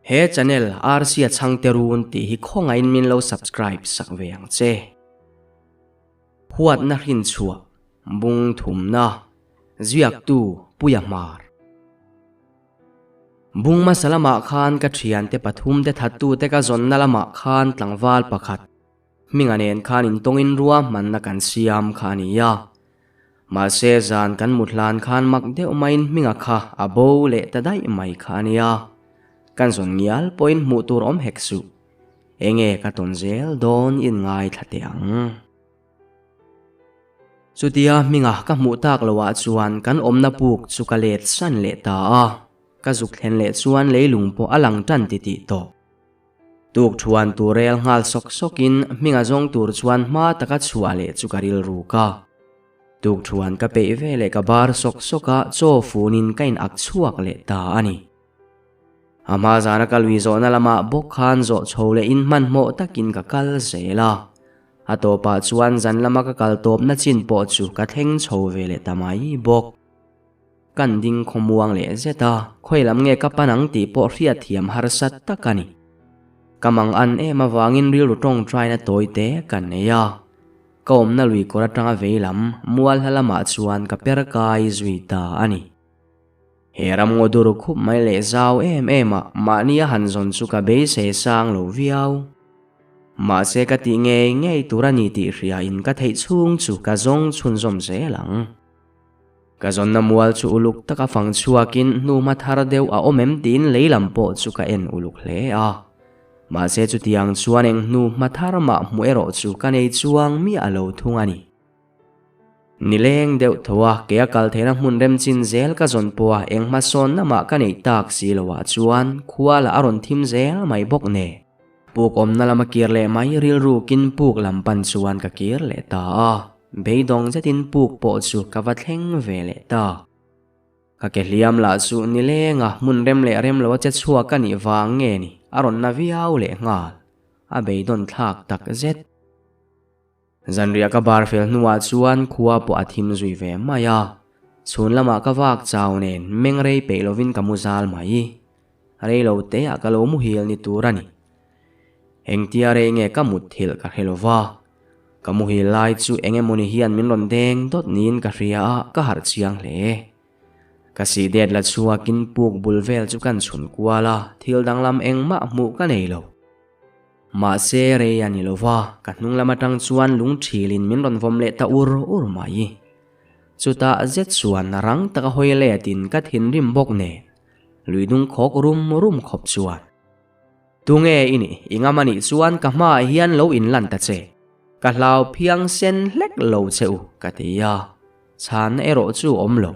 He channel Rc-a chhangte run tih hi khawngaihin min lo subscribe sak ve ang che. Huatna hrinchhuah, bung thumna, ziaktu Puia Hmar. Bung hmasa lamah khan ka thiante pathumte thattute ka zawnna lamah khan tlangval pakhat Hminga nen khan intawngin ruahmanna kan siam kha a ni a. Mahse zan kan mut hlan khan mak deuh maiin Hminga kha a bo leh ta daih mai kha a nia. Kan zawn ngial pawhin hmuh tur awm hek suh. Enge ka tawn zel dawn in ngaithla teh ang. Chutia Hminga ka hmuh tak loah chuan kan awmna puk chu ka let san leh ta a. Ka zuk thlen leh chuan leilung pawh a lang tan titih tawh. Tuk thuan tur rel nghal sawk sawkin hminga zawng tur chuan hma taka chhuah leh chu ka rilruk a. Tuk thuan ka peih ve leh ka bar sawk sawk a, chaw funin ka in ak chhuak leh ta a ni. A hma zana ka lui zawhna lamah bawk khan zawh chho lehin hmanhmawh takin ka kal zel a. A tawpah chuan zan lama ka kal tawpna chin pawh chu ka thleng chho ve leh ta mai bawk. Kan ding khawmuang leh zet a, khawi lam nge ka pan ang tih pawh hriatthiam harsa tak a ni. Ka mang an em avangin rilru tawngtaina tawi te ka nei a. Ka awmna lui kawr atanga vei lam mual hla lamah chuan ka per kai zui ta a ni. He ram ngaw dur khup mai leh zau em em a, mahni a han zawn chu ka beisei sang lo viau. Mahse ka tih ngei ngei tur a ni tih hriain ka theih chhung chu ka zawng chhunzawm zel ang. Ka zawnna mual chu uluk taka fang chhuakin hnuhma thar deuh a awm em tiin lei lam pawh chu ka en uluk hle a. Mahse chutiang chuan eng hnuhma thar mah hmuh erawh chu ka nei chuang miah lo thung a ni. Nileng deuh tho a, kei a kal theihna hmun remchin zel ka zawn pawh a eng hmasawnna mah ka neih tak si loah chuan khua lah a rawn thim zel mai bawk nen. Puk awmna lama kir leh mai rilru kin puk lam pan chuan ka kir leh ta a. Beidawng zetin puk pawh chu ka va thleng ve leh ta. Ka ke hliam lah chu nileng a, hmun rem leh rem lo a che chhuak ka nih vang nge ni, a rawn na viau leh nghal. A beidawn thlak tak zet. Zanriah ka bar fel hnuah chuan khua pawh a thim zui ve mai a. Chhun lamah ka vak chau nen meng rei peih lovin ka mu zal mai. Rei lo teah ka lo muhil ni tur a ni. Engtia rei nge ka mut thilh ka hre lova. Ka muhil lai chu eng emawni hian min rawn deng dawt niin ka hria a, ka harh chiang hle. Ka sih det la chhuakin puk bul vel chu kan chhun kual a, thil danglam engmah hmuh ka nei lo. Mahse rei a ni lova, ka hnung lam atang chuan lung thilin min rawn vawm leh ta ur ur mai. Chutah zet chuan rang taka hawi letin ka thinrim bawk nen, lui dung khawk rum rum khawp chuan. Tunge i nih? I ngam a nih chuan ka hmaah hian lo inlan ta che. Ka hlau phiang sen hlek lo che u, ka ti a. Chhanna erawh chu awm lo.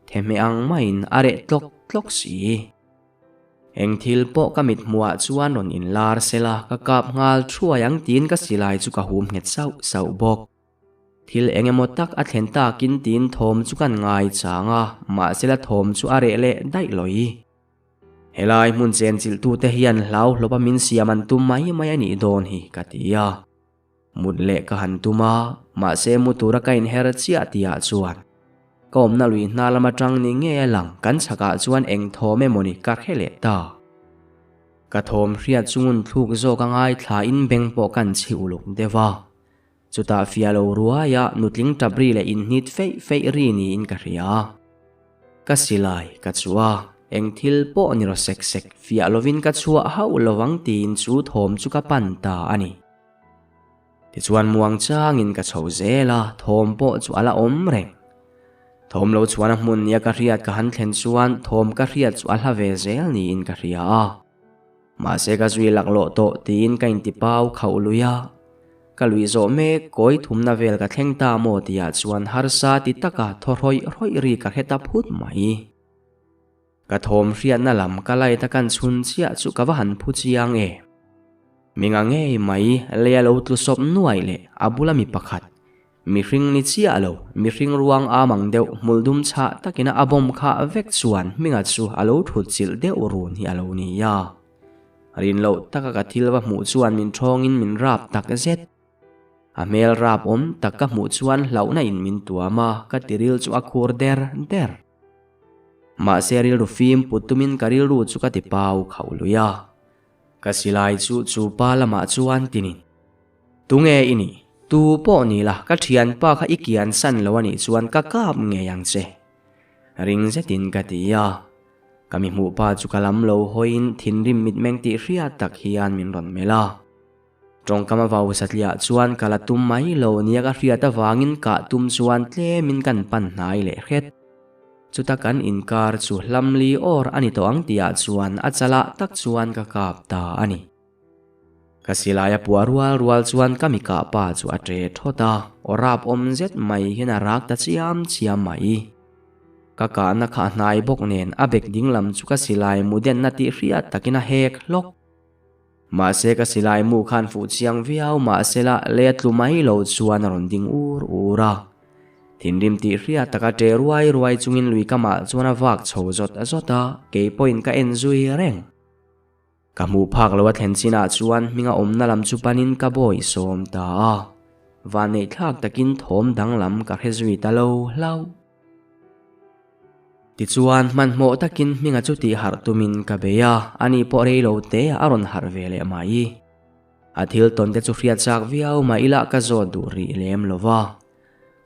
Thehmeh ang maiin a reh tlawk tlawk si. Eng thil pawh ka mit hmuhah chuan rawn inlar sela ka kap nghal thuai ang tiin ka silai chu ka hum nghet sauh sauh bawk. Thil eng emaw tak a thlen takin tiin thawm chu kan ngai chang a, mahsela thawm chu a reh leh daih lawi. Helai hmun chenchilhtute hian hlau hlawpa min siam an tum mai mai a nih dawn hi ka ti a. Mut leh ka han tum a, mahse mu tura ka inher chiah tihah chuan ka awmna lui hna lam atang ni ngei a lang kan chhakah chuan eng thawm emaw ni ka hre leh ta. Ka thawm hriat chu ngun thluk zawk a ngaithlain beng pawh kan chhi uluk deuh a. Chutah fiah lo ruaia nutling tap ri leh inhnit feih feih ri niin ka hria. Ka silai ka chu a, eng thil pawh ni raw sek sek fiah lovin ka chhuah hauh lovang tiin chu thawm chu ka pan ta a ni. Tichuan muang changin ka chho zel a, thawm pawh chu a la awm reng. Thawm lo chhuan a hmun nia ka hriat ka han thlen chuan thawm ka hriat chu a hla ve zel niin ka hria a. Mahse ka zui laklawh tawh tiin ka intipau khauh lui a. Ka lui zawh mek kawi thumna vel ka thleng ta maw tihah chuan harsa ti taka thaw hrawih hrawih ri ka hre ta phut mai. Ka thawm hriatna lam ka light a kan chhun chiah chu ka va han phu chiang e. Minga ngei mai lei a lo tlu sawp nuai leh a bula mi pakhat, mihring ni chiah lo, mihring ruang am ang deuh hmul dum chhah takina a bawm khah vek chuan hminga chu a lo thut chilh deuh run hi a lo ni a. Rin loh taka ka thil va hmuh chuan min thawngin min rap tak zet. A hmel rap awm tak ka hmuh chuan hlauhna in min tuam a, ka tiril chu a khur der der. Mahse rilru fim put tumin ka rilru chu ka ti pau khauh lui a. Ka silai chu chu pa lamah chuan tinin, Tunge i nih? Tu pawh ni la, ka thianpa kha i kian san lo a nih chuan ka kap ngei ang che. Ring zetin ka ti a. Ka mi hmuh pa chu ka lam lo hawiin thinrim mitmeng tih hriat tak hian min rawn melh a. Tawngkam a vau satliah chuan ka la tum mai lo nia ka hriat avangin kah tum chuan tlemin kan pan hnai leh hret. Chuta kan inkar chu hlamli awr a ni tawh ang tihah chuan a chalah tak chuan ka kap ta a ni. Ka silai a puah rual rual chuan ka mi kah pa chu a ṭe thawt a, aw rap awm zet mai hian a rak ta chiam chiam mai. Ka kahna kha a hnai bawk nen a bek dinglam chu ka silai mu denna tih hriat takin a hek hlawk. Mahse ka silai mu khan fuh chiang viau mahsela lei a tlu mai lo chuan a rawn ding ur ur a. Thinrim tih hriat taka ṭe ruai ruai chungin lui kamah chuan a vak chho zawt zawt a, kei pawhin ka en zui reng. Ka hmuh phak lo a thlen chinah chuan hminga awmna lam chu panin ka bawi sawm ta a. Vanneihthlak takin thawm danglam ka hre zui ta lo hlauh. Tichuan, hmanhmawh takin hminga chu tih harh tumin ka bei a, ani pawh rei lo te a rawn harh ve leh mai. A thil tawn te chu hriat chak viau mah ila ka zawt duh rih lem lo va.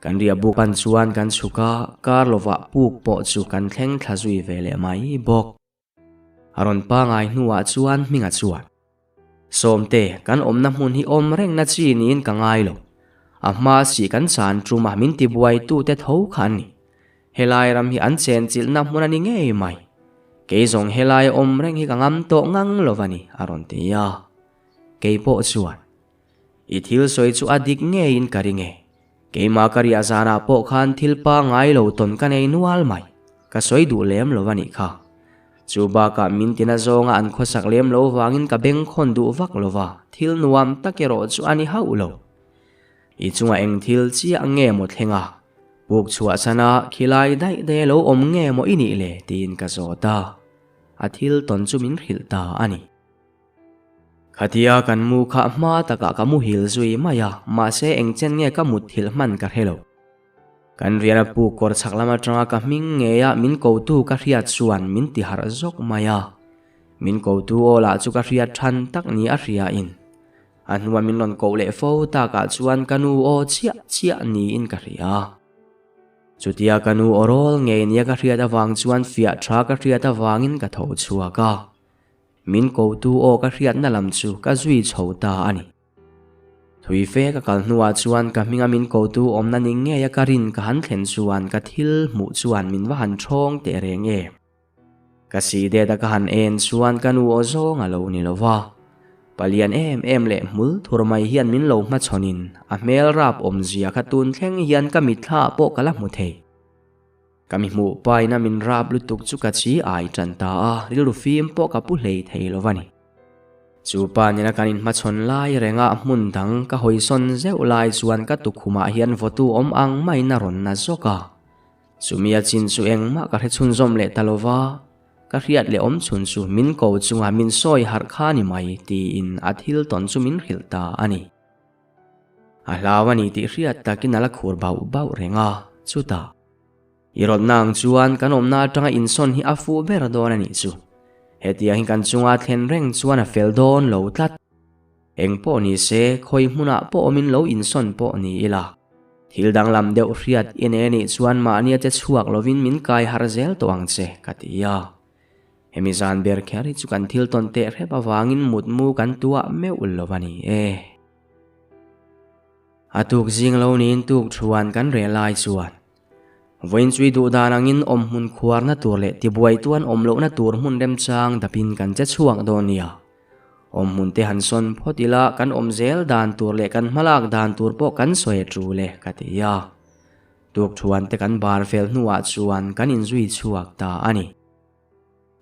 Kan riah buk pan chuan kan chhuk a, kar lovah puk pawh chu kan thleng thla zui ve leh mai bawk. A rawn pangai hnuah chuan hminga chuan, Sawmte, kan awmna hmun hi awm rengna chi niin ka ngai lo. A hma sih kan chan tuma min tibuaitute tho kha an ni. Helai ram hi an chenchilhna hmun a ni ngei mai. Kei zawng helai awm reng hi ka ngam tawh ngang lo va ni, a rawn ti a. Kei pawh chuan, I thil sawi chu a dik ngeiin ka ring e. Keimah ka riah zanah pawh khan thil pangai lo tawn ka nei nual mai. Ka sawi duh lem lo a nih kha. Chu bakah min tina zawnga an khawsak lem lo vangin ka bengkhawn duh vak lo va, thil nuam tak erawh chu a ni hauh lo. I chungah eng thil chiah nge maw thleng a? Puk chhuah chana khilai daih daih a lo awm nge maw i nih le? tiin ka zawt a. A thil tawn chu min hrilh ta a ni. Khatia kan mu kha hma takah ka muhil zui mai a, mahse eng chen nge ka mutthilh hman ka hre lo. Kan rian a puk kawr chhak lam atanga ka hming ngeia min kotu ka hriat chuan min ti harh zawk mai a. Min kotu aw lah chu ka hriat than tak ni a hriain a hnua min rawn koh leh fo takah chuan ka nu aw chiah chiah niin ka hria. Chutia ka nu aw rawl ngei nia ka hriat avang chuan fiah tha ka hriat avangin ka tho chhuak a. Min kotu aw ka hriatna lam chu ka zui chho ta a ni. Thui fe ka kal hnuah chuan ka hminga min kotu awmna ni ngeia ka rin ka han thlen chuan ka thil hmuh chuan min va han ṭhawng teh reng em. Ka si det a ka han en chuan ka nu aw zawng a lo ni lo va. Palian em em leh hmul thur mai hian min lo hmachhawnin a hmel rap awmzia kha tun thleng hian ka mitthla pawh ka la hmu thei. Ka mi hmuh paina min rap lutuk chu ka chi ai tan ta a, rilru fim pawh ka pu hlei thei lo va ni. Chu pa nena kan inhmachhawn lai renga hmun dang ka hawisawn zeuh lai chuan ka tukhumah hian vawtu awm ang maiin a rawn na zawk a. Chumi a chin chu engmah ka hre chhunzawm leh ta lo va, ka hriat leh awm chhun chu min ko chunga min sawi harh kha ni mai tiin a thil tawn chu min hrilh ta a ni. A hlau a ni tih hriat takin a la khur bauh bauh reng a, chutah. I rawtna ang chuan kan awmna atanga insawn hi a fuh ber dawn a nih chu. Hetiang hi kan chunga thlen reng chuan a fel dawn lo tlat. Eng pawh ni se, khawi hmunah pawh awmin lo insawn pawh ni ila. Thil danglam deuh hriat i nei a nih chuan mahnia che chhuak lovin min kai har zel tawh ang che, ka ti a. Hemi zan ber kher hi chu kan thil tawn teh hrep avangin mutmu kan tuah meuh lo a ni e. A tuk zing lo niin tuk thuan kan reh lai chuan vawiin chui duh dan angin awm hmun khuarna tur leh tibuai tuan awm lohna tur hmun remchang dapin kan che chhuak dawn nia. Awm hmun te han sawn phawt ila kan awm zel dan tur leh kan hmalak dan tur pawh kan sawi a tul e ka ti a. Tuk thuan te kan bar fel hnuah chuan kan inzui chhuak ta a ni.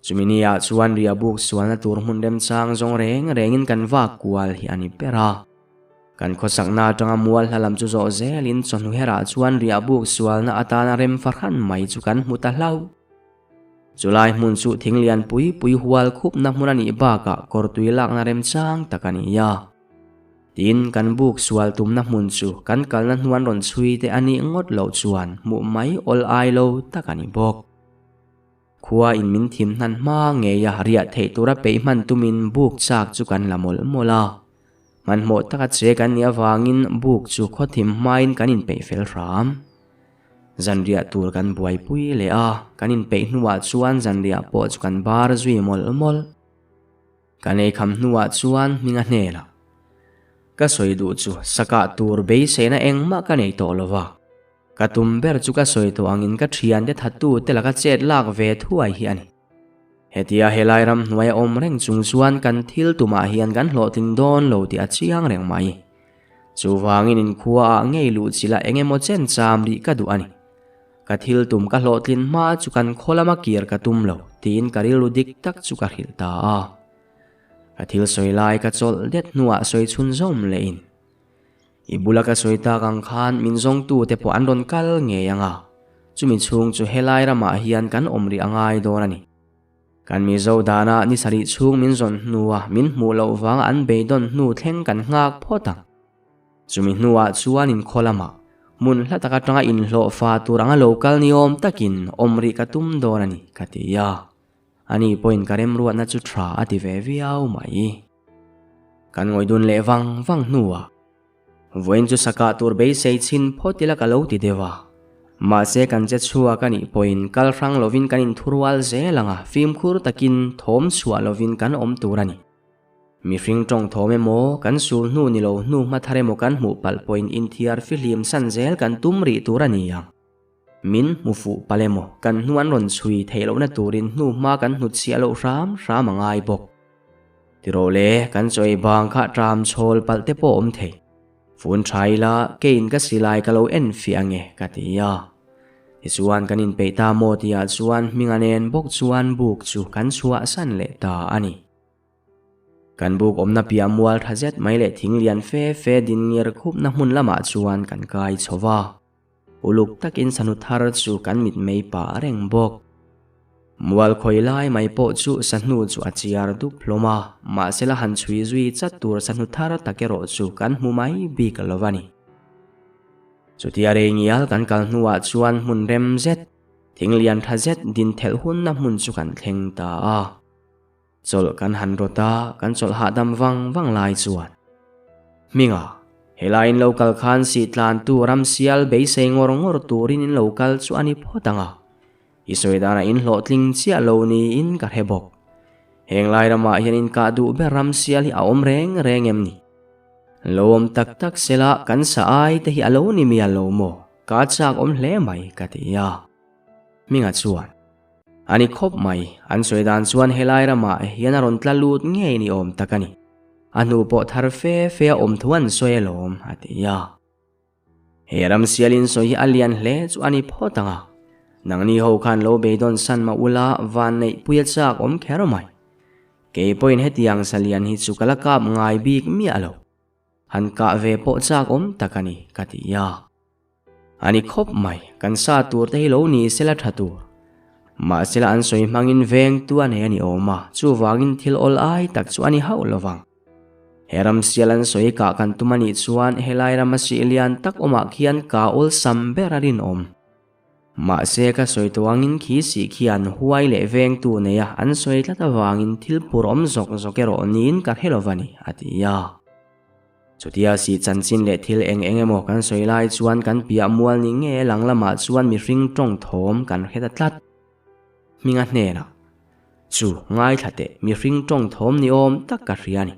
Chumi ni ah chuan riahbuk sualna tur hmun remchang zawng reng rengin kan vak kual hi a ni ber a. Kan khawsakna atanga mual hla lam chu zawh zelin chawhnu herah chuan riahbuk sualna atana rem fahran mai chu kan hmu ta hlauh. Chulai hmun chu thing lian pui pui hual khupna hmun a nih bakah kawr tui lakna remchang tak a ni a. Tin, kan buk sual tumna hmun chu kan kalna hnuan rawn chhui te a nih ngawt loh chuan hmuh mai awl ai lo tak a ni bawk. Khua in min thim hnan hma ngei a riah theih tura peih hman tumin buk chak chu kan la mawlh mawlh a. Hmanhmawh taka che kan nih avangin buk chu khaw thim hmain kan inpeih fel hram. Zanriah tur kan buaipui leh a, kan inpeih hnuah chuan zanriah pawh chu kan bar zui mawlh mawlh. Kan eikham hnuah chuan hminga hnenah, Ka sawi duh chu sakah tur beiseina engmah ka nei tawh lo va, ka tum ber chu ka sawi tawh angin ka thiante thattu te laka chet lak ve thuai hi a ni. Hetia helai ram hnuaia awm reng chung chuan kan thil tumah hian kan hlawhtling dawn lo tih a chiang reng mai. Chuvangin inkhuaah ngei luh chila eng emaw chen cham rih ka duh a ni. Ka thil tum ka hlawhtlin hma chu kan khaw lama kir ka tum lo tiin ka rilru dik tak chu ka hrilh ta a. Ka thil sawi lai ka chawlh det hnuah sawi chhun zawm lehin i bula ka sawi tak ang khan min zawngtu te pawh an rawn kal ngei ang a, chumi chhung chu helai ramah hian kan awm rih a ngai dawn a ni. Kan Mizo dana ni sarih chhung min zawn hnua min hmuh loh vanga an beidawn hnu thleng kan nghak phawt ang. Chumi hnuah chuan inkhaw lamah hmun hla tak atanga inhlawh fa tur anga lo kal ni awm takin awm rih ka tum dawn a ni, ka ti a. Ani pawhin ka remruatna chu tha a ti ve viau mai. Kan ngawih dun leh vang vang hnuah vawiin chu sakah tur beisei chhin phawt ila ka lo ti deuh a. Mahse kan che chhuak a nih pawhin kal hrang lovin kan inthurual zel anga fimkhur takin thawm chhuah lovin kan awm tur a ni. Mihring tawng thawm emaw, kan sul hnu ni lo hnu hma thar emaw kan hmuh palh pawhin inthiar fihlim san zel kan tum rih tur a ni ang. Min hmu fuh palh emaw, kan hnu an rawn chhui theih lohna turin hnu hma kan hnutchhiah loh hram hram a ngai bawk. Tirawh le, kan chaw ei bang kha tram chhawl palh te pawh awm thei. Fun tha ila, keiin ka silai ka lo en fiah ange, ka ti a. Tichuan kan inpeih ta maw tihah chuan hminga nen bawk chuan buk chu kan chhuahsan leh ta a ni. Kan buk awmna piah mual tha zet mai leh thing lian fe fe din ngir khupna hmun lamah chuan kan kai chho va. Uluk takin sanu thar chu kan mit mei pah reng bawk. Mual khawi lai mai pawh chu sahnu chu a chiar dup hlawm a, mahsela han chhui zui chat tur sahnu thar tak erawh chu kan hmu mai bik lo a ni. Chutia rei ngial kan kal hnuah chuan hmun rem zet, thing lian tha zet din thelh hunna hmun chu kan thleng ta a. Chawlh kan han rawt a, kan chawlh hahdam vang vang lai chuan Hminga, helai in lo kal khan sih tlantu ramsial beisei ngawr ngawr turin in lo kal chu a ni phawt ang a, i sawi danah in hlawhtling chiah lo niin ka hre bawk. Heng lai ramah hian in kah duh ber ramsial hi a awm reng reng em ni? Lo awm tak tak sela kan sa ai te hi a lo ni mial lo maw? Ka chak awm hle mai ka ti a. Hminga chuan. A ni khawp mai, an sawi dan chuan helai ramah hian a rawn tla lut ngei ni awm tak a ni. A hnu pawh thar fe fe a awm thu an sawi alawm, a ti a. He ramsialin sawi hi a lian hle chu a ni phawt ang a. Nangni ho khan lo beidawn san mah ula van neihpui a chak awm kher mai. Kei pawhin hetiang salian hi chu ka la kap ngai bik miah lo. Han kah ve pawh chak awm tak a ni, ka ti a. A ni khawp mai, kan sa tur te hi lo ni sela tha tur. Mahsela an sawi hmangin vengtu a nei a ni awm a, chuvangin thil awl ai tak chu a ni hauh lo vang. He ram sial an sawi kah kan tum a nih chuan helai rama sih lian tak awmah khian ka awlsam ber a rinawm. Mahse ka sawi tawh angin khi sih khian huai leh vengtu nei a an sawi tlat avangin thil phur awm zawk zawk erawh niin ka hre lo va ni, a ti a. Chutia sih chanchin leh thil eng eng emaw kan sawi lai chuan kan piah mual ni nge lang lamah chuan mihring tawng thawm kan hre ta tlat. Hminga hnenah, Chu, ngaithla teh, mihring tawng thawm ni awm tak ka hria ni.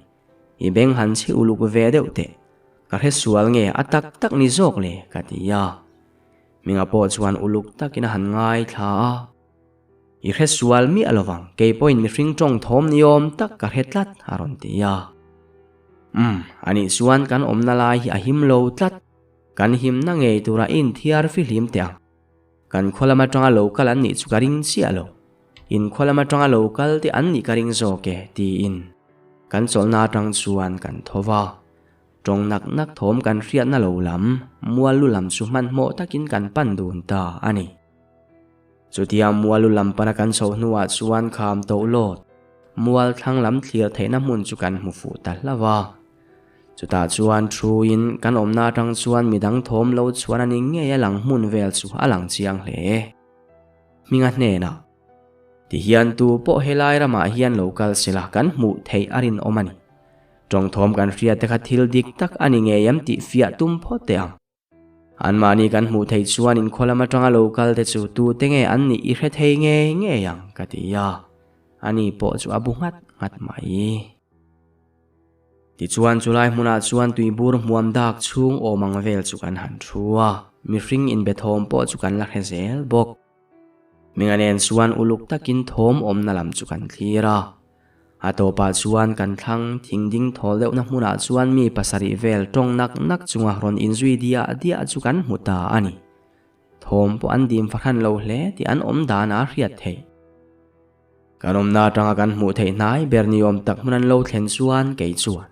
I beng han chhe uluk ve deuh teh. Ka hre sual nge a tak tak ni zawk le, ka ti a. Hminga pawh chuan uluk takin a han ngaithla a. I hre sual miah lovang, kei pawhin mihring tawng thawm ni awm tak ka hre tlat, a rawn ti a. Umm, anih chuan kan awmna lai hi a him lo tlat, kan himna ngei tura i inthiar fihlim teh ang. Kan khaw lam atanga lo kal an nih chu ka ring chiah lo. In khaw lam atanga lo kal te an nih ka ring zawk e, tiin kan chawlhna atang chuan kan tho va. Tawng nak nak thawm kan hriatna lo lam, mual lu lam chu hmanhmawh takin kan pan dun ta a ni. Chutia mual lu lam pana kan chhoh hnuah chuan kham toh lawt, mual thlang lam thlir theihna hmun chu kan hmu fuh ta hlauh a. Chutah chuan thuin kan awmna atang chuan midang thawm lo chuan a ni ngei a lang hmun vel chu a lang chiang hle. Hminga hnenah. Tihian tu pawh helai ramah hian lo kal sela kan hmuh theih a rinawm a ni. Tawngthawm kan hriat te kha thil dik tak a ni ngei em tih fiah tum phawt teh ang. Anmahni kan hmuh theih chuan inkhaw lam atanga lo kal te chu tute nge an nih i hre thei ngei ngei ang ka ti a, ani pawh chu a bu nghat nghat mai. Tichuan chulai hmunah chuan tuibur hmuam dak chhung awm ang vel chu kan han thu a, mihring inbe thawm pawh chu kan la hre zel bawk. Minga nen chuan uluk takin thawm awmna lam chu kan thlir a. A tawpah chuan kan thlang thing ding thawl deuhna hmunah chuan mi pasarih vel tawng nak nak chunga rawn inzui diah diah chu kan hmu ta a ni. Thawm pawh an dim fahran lo hle tih an awm dan a hriat theih. Kan awmna atanga kan hmuh theih hnai ber ni awm tak hmun an lo thlen chuan kei chuan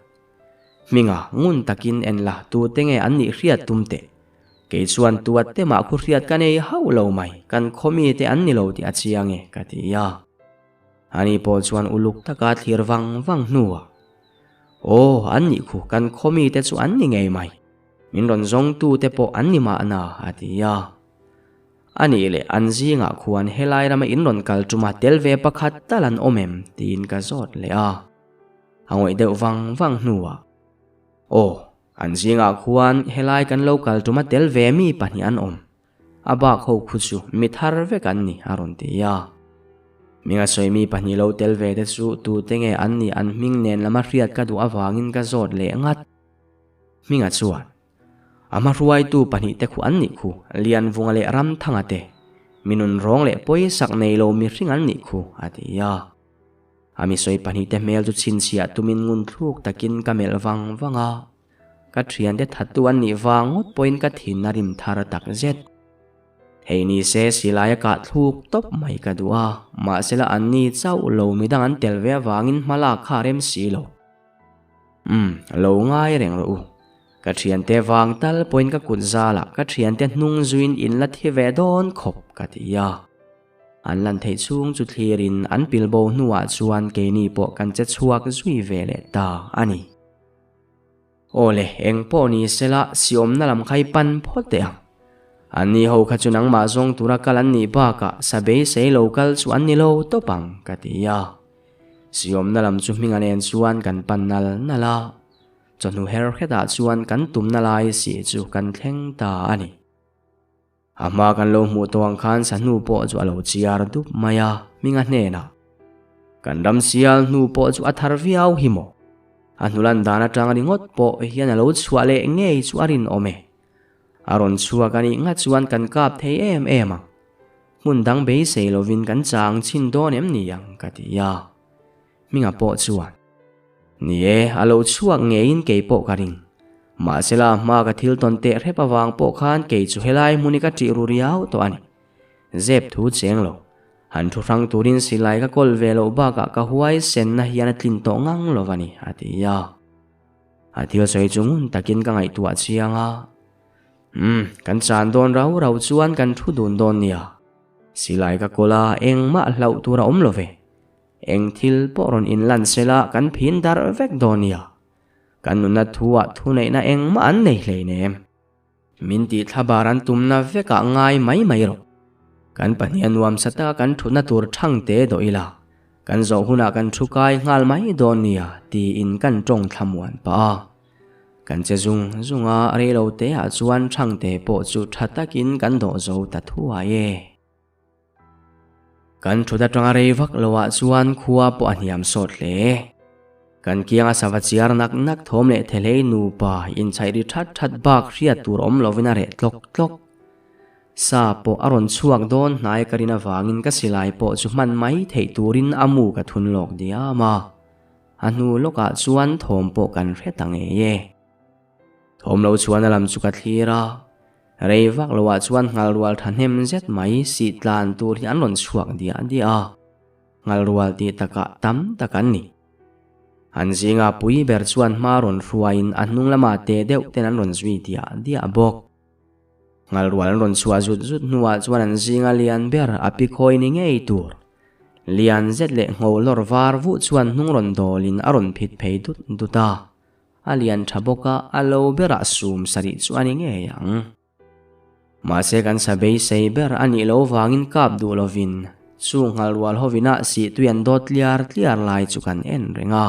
Hminga ngun takin en la tute nge an nih hriat tum teh. Kei chuan tuat te mah khu hriat ka nei hauh lo mai, kan khaw mite an ni lo tih a chiang e ka ti a. Ani pawh chuan uluk taka thlir vang vang hnuah, Aw, an nih khu, kan khaw mite chu an ni ngei mai. Min rawn zawngtute pawh an ni mahna, a ti a. A nih leh an zingah khuan helai rama in rawn kal tuma tel ve pakhat tal an awm em? tiin ka zawt leh a. A ngawih deuh vang vang hnuah, Aw, an zingah khuan helai kan lo kal tuma tel ve mi pahnih an awm. A bak ho khu chu mi thar vek an ni, a rawn ti a. Hming a sawi mi pahnih lo tel ve te chu tute nge an nih an hming nen lama hriat ka duh avangin ka zawt leh ngat. Hminga chuan, A hma hruaitu pahnih te khu an nih khu, Lianvunga leh Ramthanga te, mi nun rawng leh pawisak nei lo mihring an nih khu, a ti a. A mi sawi pahnih te hmel chu chhinchhiah tumin ngun thluk takin ka melh vang vang a. Ka thiante thattu an nih vang ngawt pawhin ka thin a rim thar tak zet. Hei ni se silai a kah thluk tawp mai ka duh a, mahsela anni chauh lo midang an tel ve avangin hma lak kha a rem si lo. Umm, lo ngai reng rawh u. Ka thiante vang tal pawhin ka kut zalah ka thiante hnung zuiin in la thi ve dawn khawp ka ti a. An lan theih chhung chu thlirin an pilbo hnuah chuan keini pawh kan che chhuak zui ve leh ta a ni. Aw le, eng pawh ni sela siawmna lam kha i pan phawt teh ang. Anni ho kha chu nangmah zawng tura kal an nih bakah sa beisei lo kal chu an ni lo tawp ang, ka ti a. Siawmna lam chu hminga nen chuan kan pan nal nal a. Chawhnu her hretah chuan kan tumna lai si chu kan thleng ta a ni. A hma kan lo hmuh tawh ang khan sahnu pawh chu a lo chiar dup mai a, hminga hnenah, Kan ram sial hnu pawh chu a thar viau hi maw? A hnulan dan atang ringawt pawh hian a lo chhuah leh ngei chu a rinawm e. A rawn chhuak a nih nghat chuan kan kap thei em em ang. Hmun dang beisei lovin kan chang chhin dawn em ni ang ka ti a. Hminga pawh chuan, Ni e, a lo chhuak ngeiin kei pawh ka ring. Mahsela a hma ka thil tawn teh hrep avang pawh khan kei chu helai hmun hi ka ṭih ru riau tawh a ni. Zep thu cheng lo. Han thu hrang turin silai ka kawl ve loh bakah ka huai senna hian a tlin tawh ngang lo a ni, a ti a. A thil sawi chu ngun takin ka ngaihtuah chiang a. Umm, kan chan dawn rau rau chuan kan thu dun dawn nia. Silai ka kawl a, engmah hlauh tur a awm lo ve. Eng thil pawh rawn inlan sela kan phin darh vek dawn nia. Kan nunna thuah thuneihna engmah an nei hleinem. Min tih thlabar an tumna vekah ngai mai mai rawh. Kan pahnih a nuamsa taka kan thutna tur thangte dawh ila, kan zawh hunah kan thu kai nghal mai dawn nia tiin kan tawng thlamuan pah a. Kan che zung zung a, reiloteah chuan thangte pawh chu tha takin kan dawh zo ta thuai e. Kan thut atanga rei vak loah chuan khua pawh a hniam sawt hle. Kan kianga sava chiar nak nak thawm leh thelei nupa inchhaih ri that that bak hriat tur awm lovin a reh tlawk tlawk. Sa pawh a rawn chhuak dawn hnai ka rin avangin ka silai pawh chu hman mai theih turin a mu ka thun lawk diam a. A hnu lawkah chuan thawm pawh kan hre ta ngei e. Thawm lo chhuahna lam chu ka thlir a. Rei vak loah chuan nghalrual thahnem zet mai sih tlan tur hi an rawn chhuak diah diah a, nghalrual tih takah tam tak an ni. An zinga pui ber chuan hma rawn hruaiin a hnung lamah teh deuh ten an rawn zui diah diah bawk. Nghalrual an rawn chhuah zut zut hnuah chuan an zinga lian ber a pi khawi ni ngei tur. Lian zet leh ngho lawr var vuh chuan hnung rawn dawlin a rawn phit phei dut dut a. A lian tha bawk a, a lo berah sum sarih chu a ni ngei ang. Mahse kan sa beisei ber a nih loh vangin kap duh lovin Chung nghal rual hovina sih tui an dawt tliar tliar lai chu kan en reng a.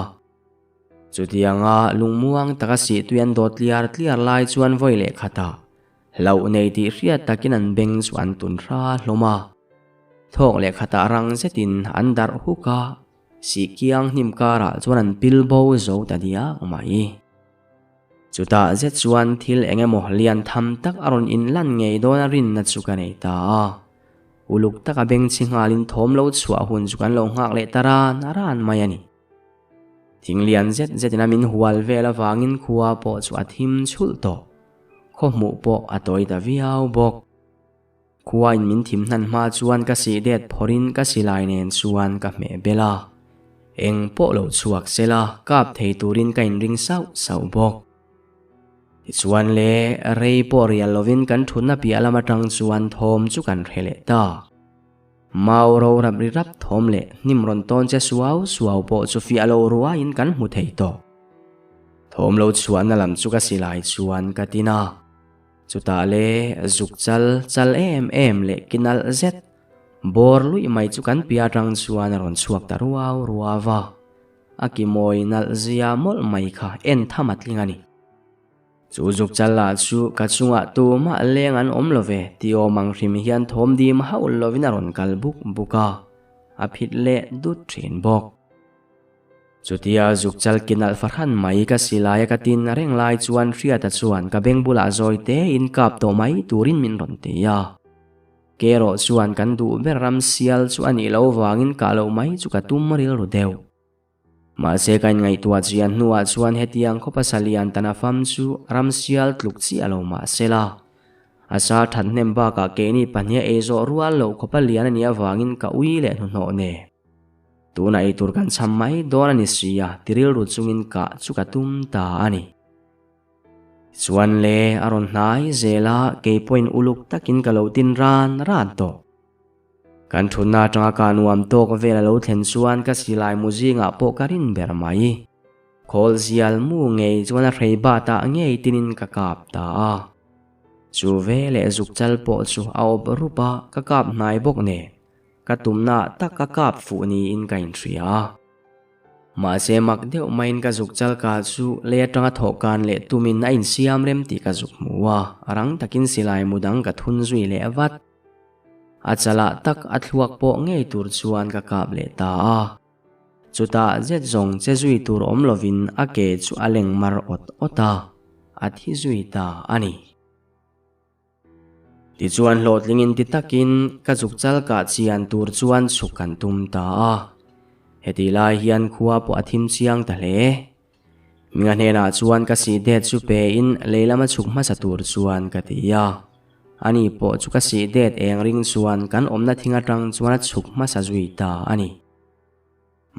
Chutianga lungmuang taka sih tui an dawt tliar tliar lai chuan vawi leh khatah hlauh nei tih hriat takin an beng chu an tun hra hlawm a. Thawk leh khatah rang zetin an darh huk a, sih kiang hnim karah chuan an pil bo zo ta diak mai. Chutah zet chuan thil eng emaw lian tham tak a rawn inlan ngei dawn a rinna chu ka nei ta a. Uluk taka bengchhi nghalin thawm lo chhuah hun chu kan lo nghak leh ta ran ran mai a ni. Thing lian zet zetin a min hual vel avangin khua pawh chu a thim chhulh tawh. Khaw hmuh pawh a tawi ta viau bawk. Khuain min thim hnan hma chuan ka sih det phawrhin ka silai nen chuan ka hmeh bel a. Eng pawh lo chhuak sela kap thei turin ka inring sauh sauh bawk. Tichuan le, rei pawh rial lovin kan thutna piah lam atang chuan thawm chu kan hre leh ta. Mau ro rap ri rap thawm leh hnim rawn tawn che suau suau pawh chu fiah lo ruaiin kan hmu thei tawh. Thawm lo chhuahna lam chu ka silai chuan ka tin a. Chutah le zuk chal chal em em leh ki nalh zet bawr luih mai chu kan piah atang chuan a rawn chhuak ta ruau ruau va, a ki mawi nalh zia mawlh mai kha en tham a tling a ni. Chu zuk chal lah chu ka chungah tumah leng an awm lo ve ti awm ang hrim hian thawm dim hauh lovin a rawn kal buk buk a, a phit leh dut thin bawk. Chutia zuk chal ki nalh fahran mai ka silai a ka tin reng lai chuan Hriata chuan ka beng bulah zawi te in kap tawh mai turin min rawn ti a. Ke erawh chuan kan duh ber ram sial chu a nih loh vangin kah loh mai chu ka tum rilru deuh. Mahse ka inngaihtuah chian hnuah chuan hetiang khaw pasal lian tana fam chu ram sial tluk chiah lo mahsela a sa that hnem bakah keini pahniha ei zawh rual loh khawpa lian a nih avangin ka ui leh hnuhnawh nen. Tuna ei tur kan cham mai dawn a ni si a, ti rilru chungin kah chu ka tum ta a ni. Tichuan le, a rawn hnai zel a, kei pawhin uluk takin ka lo tin ran ran tawh. Kan thutna atanga kah nuam tawk vel a lo thlen chuan ka silai mu zingah pawh ka rin ber mai. Khawl zial mu ngei chuan a hrei batah ngei tinin ka kap ta a. Chu veleh zuk chal pawh chu a awp rup a, ka kap hnai bawk nen. Ka tumna tak ka kap fuh niin ka inhria a. Mahse mak deuh maiin ka zuk chal ka chu lei atanga thawh kan leh tumin a insiam rem tih ka zuk hmu a, a rang takin silai mu dang ka thun zui leh vat. A chalah tak a thluak pawh ngei tur chuan ka kap leh ta a. Chutah zet zawng che zui tur awm lovin a ke chu a leng mar awt awt a, a thi zui ta a ni. Tichuan hlawhtlingin ti takin ka zuk chal kah chian tur chuan chhuk kan tum ta a. Hetih lai hian khua pawh a thim chiang ta hle. Minga hnenah chuan ka sih det chu pein lei lama chhuk hmasa tur chuan ka ti a. Ani pawh chu ka sih det eng ring chuan kan awmna thing atang chuan a chhuk hmasa zui ta a ni.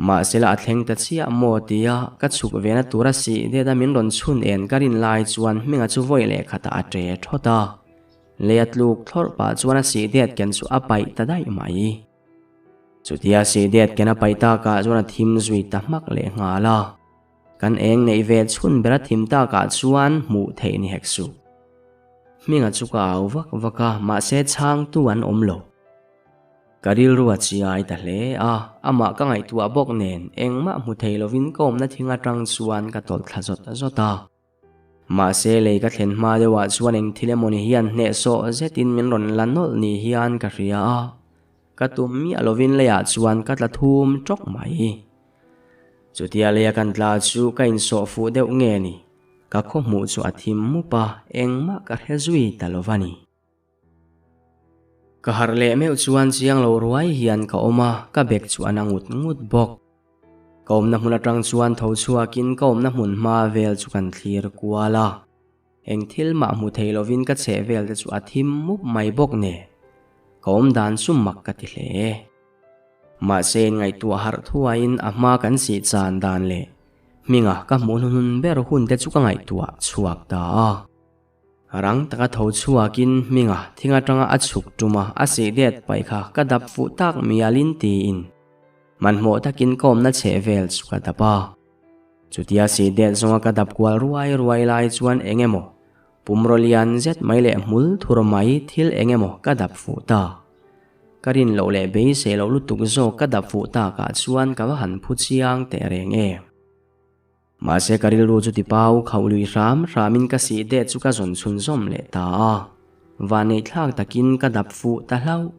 Mahsela a thleng ta chiah maw tia ka chhuk vena tura sih det a min rawn chhun en ka rin lai chuan hminga chu vawi leh khatah a ṭe ṭhawt a. Lei a tluk thlawrh pah chuan a sih det ken chu a paih ta daih mai. Chutia sih det ken a paih takah chuan a thim zui ta hmak leh nghal a. Kan eng neih ve chhun ber a thim takah chuan hmuh theih ni hek suh. Hminga chu ka au vak vak a, mahse chhangtu an awm lo. Ka rilru a chiai ta hle a, amah ka ngaihtuah bawk nen engmah hmu thei lovin ka awmna thing atang chuan ka tawlh thla zawt zawt a. Mahse lei ka thlen hma deuhah chuan eng thil emawni hian hnehsawh zetin min rawn la nawlh ni hian ka hria a, ka tum miah lovin leiah chuan ka tla thum tawk mai. Chutia leia kan tla chu ka insawh fuh deuh nge ni, ka khawhmuh chu a thim mup a, engmah ka hre zui ta lo va ni. Ka harh leh meuh chuan chiang lo ruai hian ka awm a, ka bag chu a na ngut ngut bawk. Ka awmna hmun atang chuan tho chhuakin ka awmna hmun hma vel chu kan thlir kual a. Eng thil mah hmu thei lovin ka chheh vel te chu a thim mup mai bawk nen, ka awm dan chu mak ka ti hle. Mahse inngaihtuah harh thuaiin a hma kan sih chan dan leh hminga ka hmuh hnuhnun ber hun te chu ka ngaihtuah chhuak ta a. Rang taka tho chhuakin hminga thing atanga a chhuk tum a, a sih det paih kha ka dap fuh tak mialin tiin hmanhmawh takin ka awmna chheh vel chu ka dap a. Chutia sih det zawnga ka dap kual ruai ruai lai chuan eng emaw pumraw lian zet mai leh hmul thur mai thil eng emaw ka dap fuh ta. Ka rin loh leh beisei loh lutuk zawk ka dap fuh takah chuan ka va han phu chiang teh reng em. Mahse ka rilru chu tipau khauh lui hram hramin ka sih det chu ka zawn chhun zawm leh ta a, vanneih thlak takin ka dap fuh ta hlauh.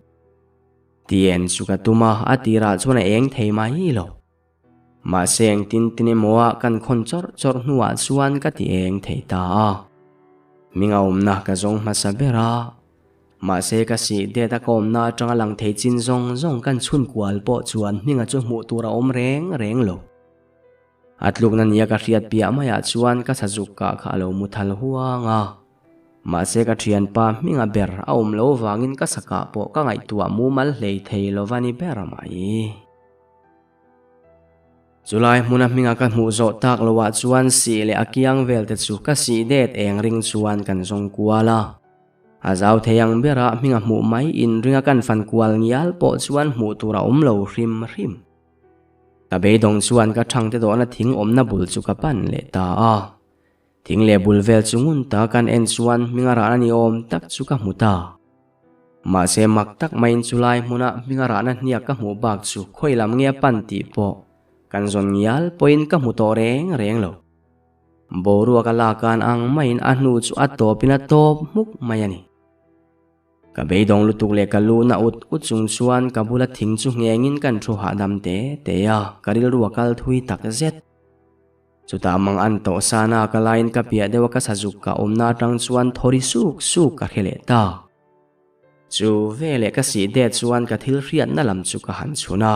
Tien chu ka tum a, a tirah chuan a eng thei mai lo. Mahse engtin tin emaw a kan khawn chawrh chawrh hnuah chuan ka ti eng thei ta a. Hming a awmna ka zawng hmasa ber a. Mahse ka sih det a ka awmna atanga lang thei chin zawng zawng kan chhun kual pawh chuan hminga chu hmuh tur a awm reng reng lo. A tlukna nia ka hriat piah maiah chuan ka sazuk kah kha a lo mu thal huang a. Mahse ka thianpa hminga ber a awm lo vangin ka sakah pawh ka ngaihtuah mumal hlei thei lova ni ber mai. Chulai hmuna hminga ka hmuh zawh tak loah chuan sih leh a kiang vel te chu ka sih det eng ring chuan kan zawng kual a. A zau thei ang berah hminga hmuh mai in ringa kan fan kual ngial pawh chuan hmuh tur a awm lo hrim hrim. Ka beidawng chuan ka thangte dawhna thing awmna bul chu ka pan leh ta a. Thing leh bul vel chu ngun ta kan en chuan hminga rahna ni awm tak chu ka hmu ta. Mahse mak tak maiin chulai hmuna hminga rahna hniak ka hmuh bak chu khawi lam nge a pan tih pawh kan zawn ngial pawhin ka hmu tawh reng reng lo. Boruak a lak an ang maiin a hnu chu a tawpin a tawp hmuk mai a ni. Ka beidawng lutuk leh ka lu na ut ut chung chuan ka bula thing chu nghengin kan thu hahdam te te a, ka rilru a kal thui tak zet. Chutah mang an tawh sana ka laiin ka piah deuh a ka sazuk ka awmna atang chuan thawri suk suk ka hre leh ta. Chu veleh ka sih det chuan ka thil hriatna lam chu ka han chhun a.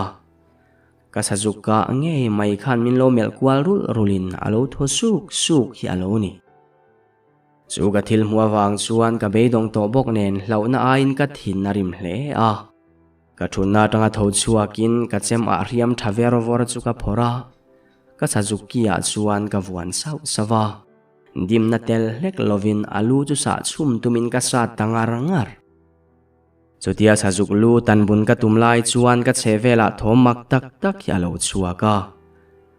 Ka sazuk kah ngei mai khan min lo melh kual rulh rulhin a lo thaw suk suk hi a lo ni. Chu ka thil hmuh avang chuan ka beidawng tawh bawk nen hlauhna aiin ka thin a rim hle a. Ka thutna atanga tho chhuakin ka chem ah hriam tha ver vawr chu ka phawrh a, ka sazuk ki ah chuan ka vuan sauh sauh a. Dimna tel hlek lovin a lu chu sah chhum tumin ka sat ta ngar ngar. Chutia sazuk lu tan bun ka tum lai chuan ka chhe velah thawm mak tak tak hi a lo chhuak a.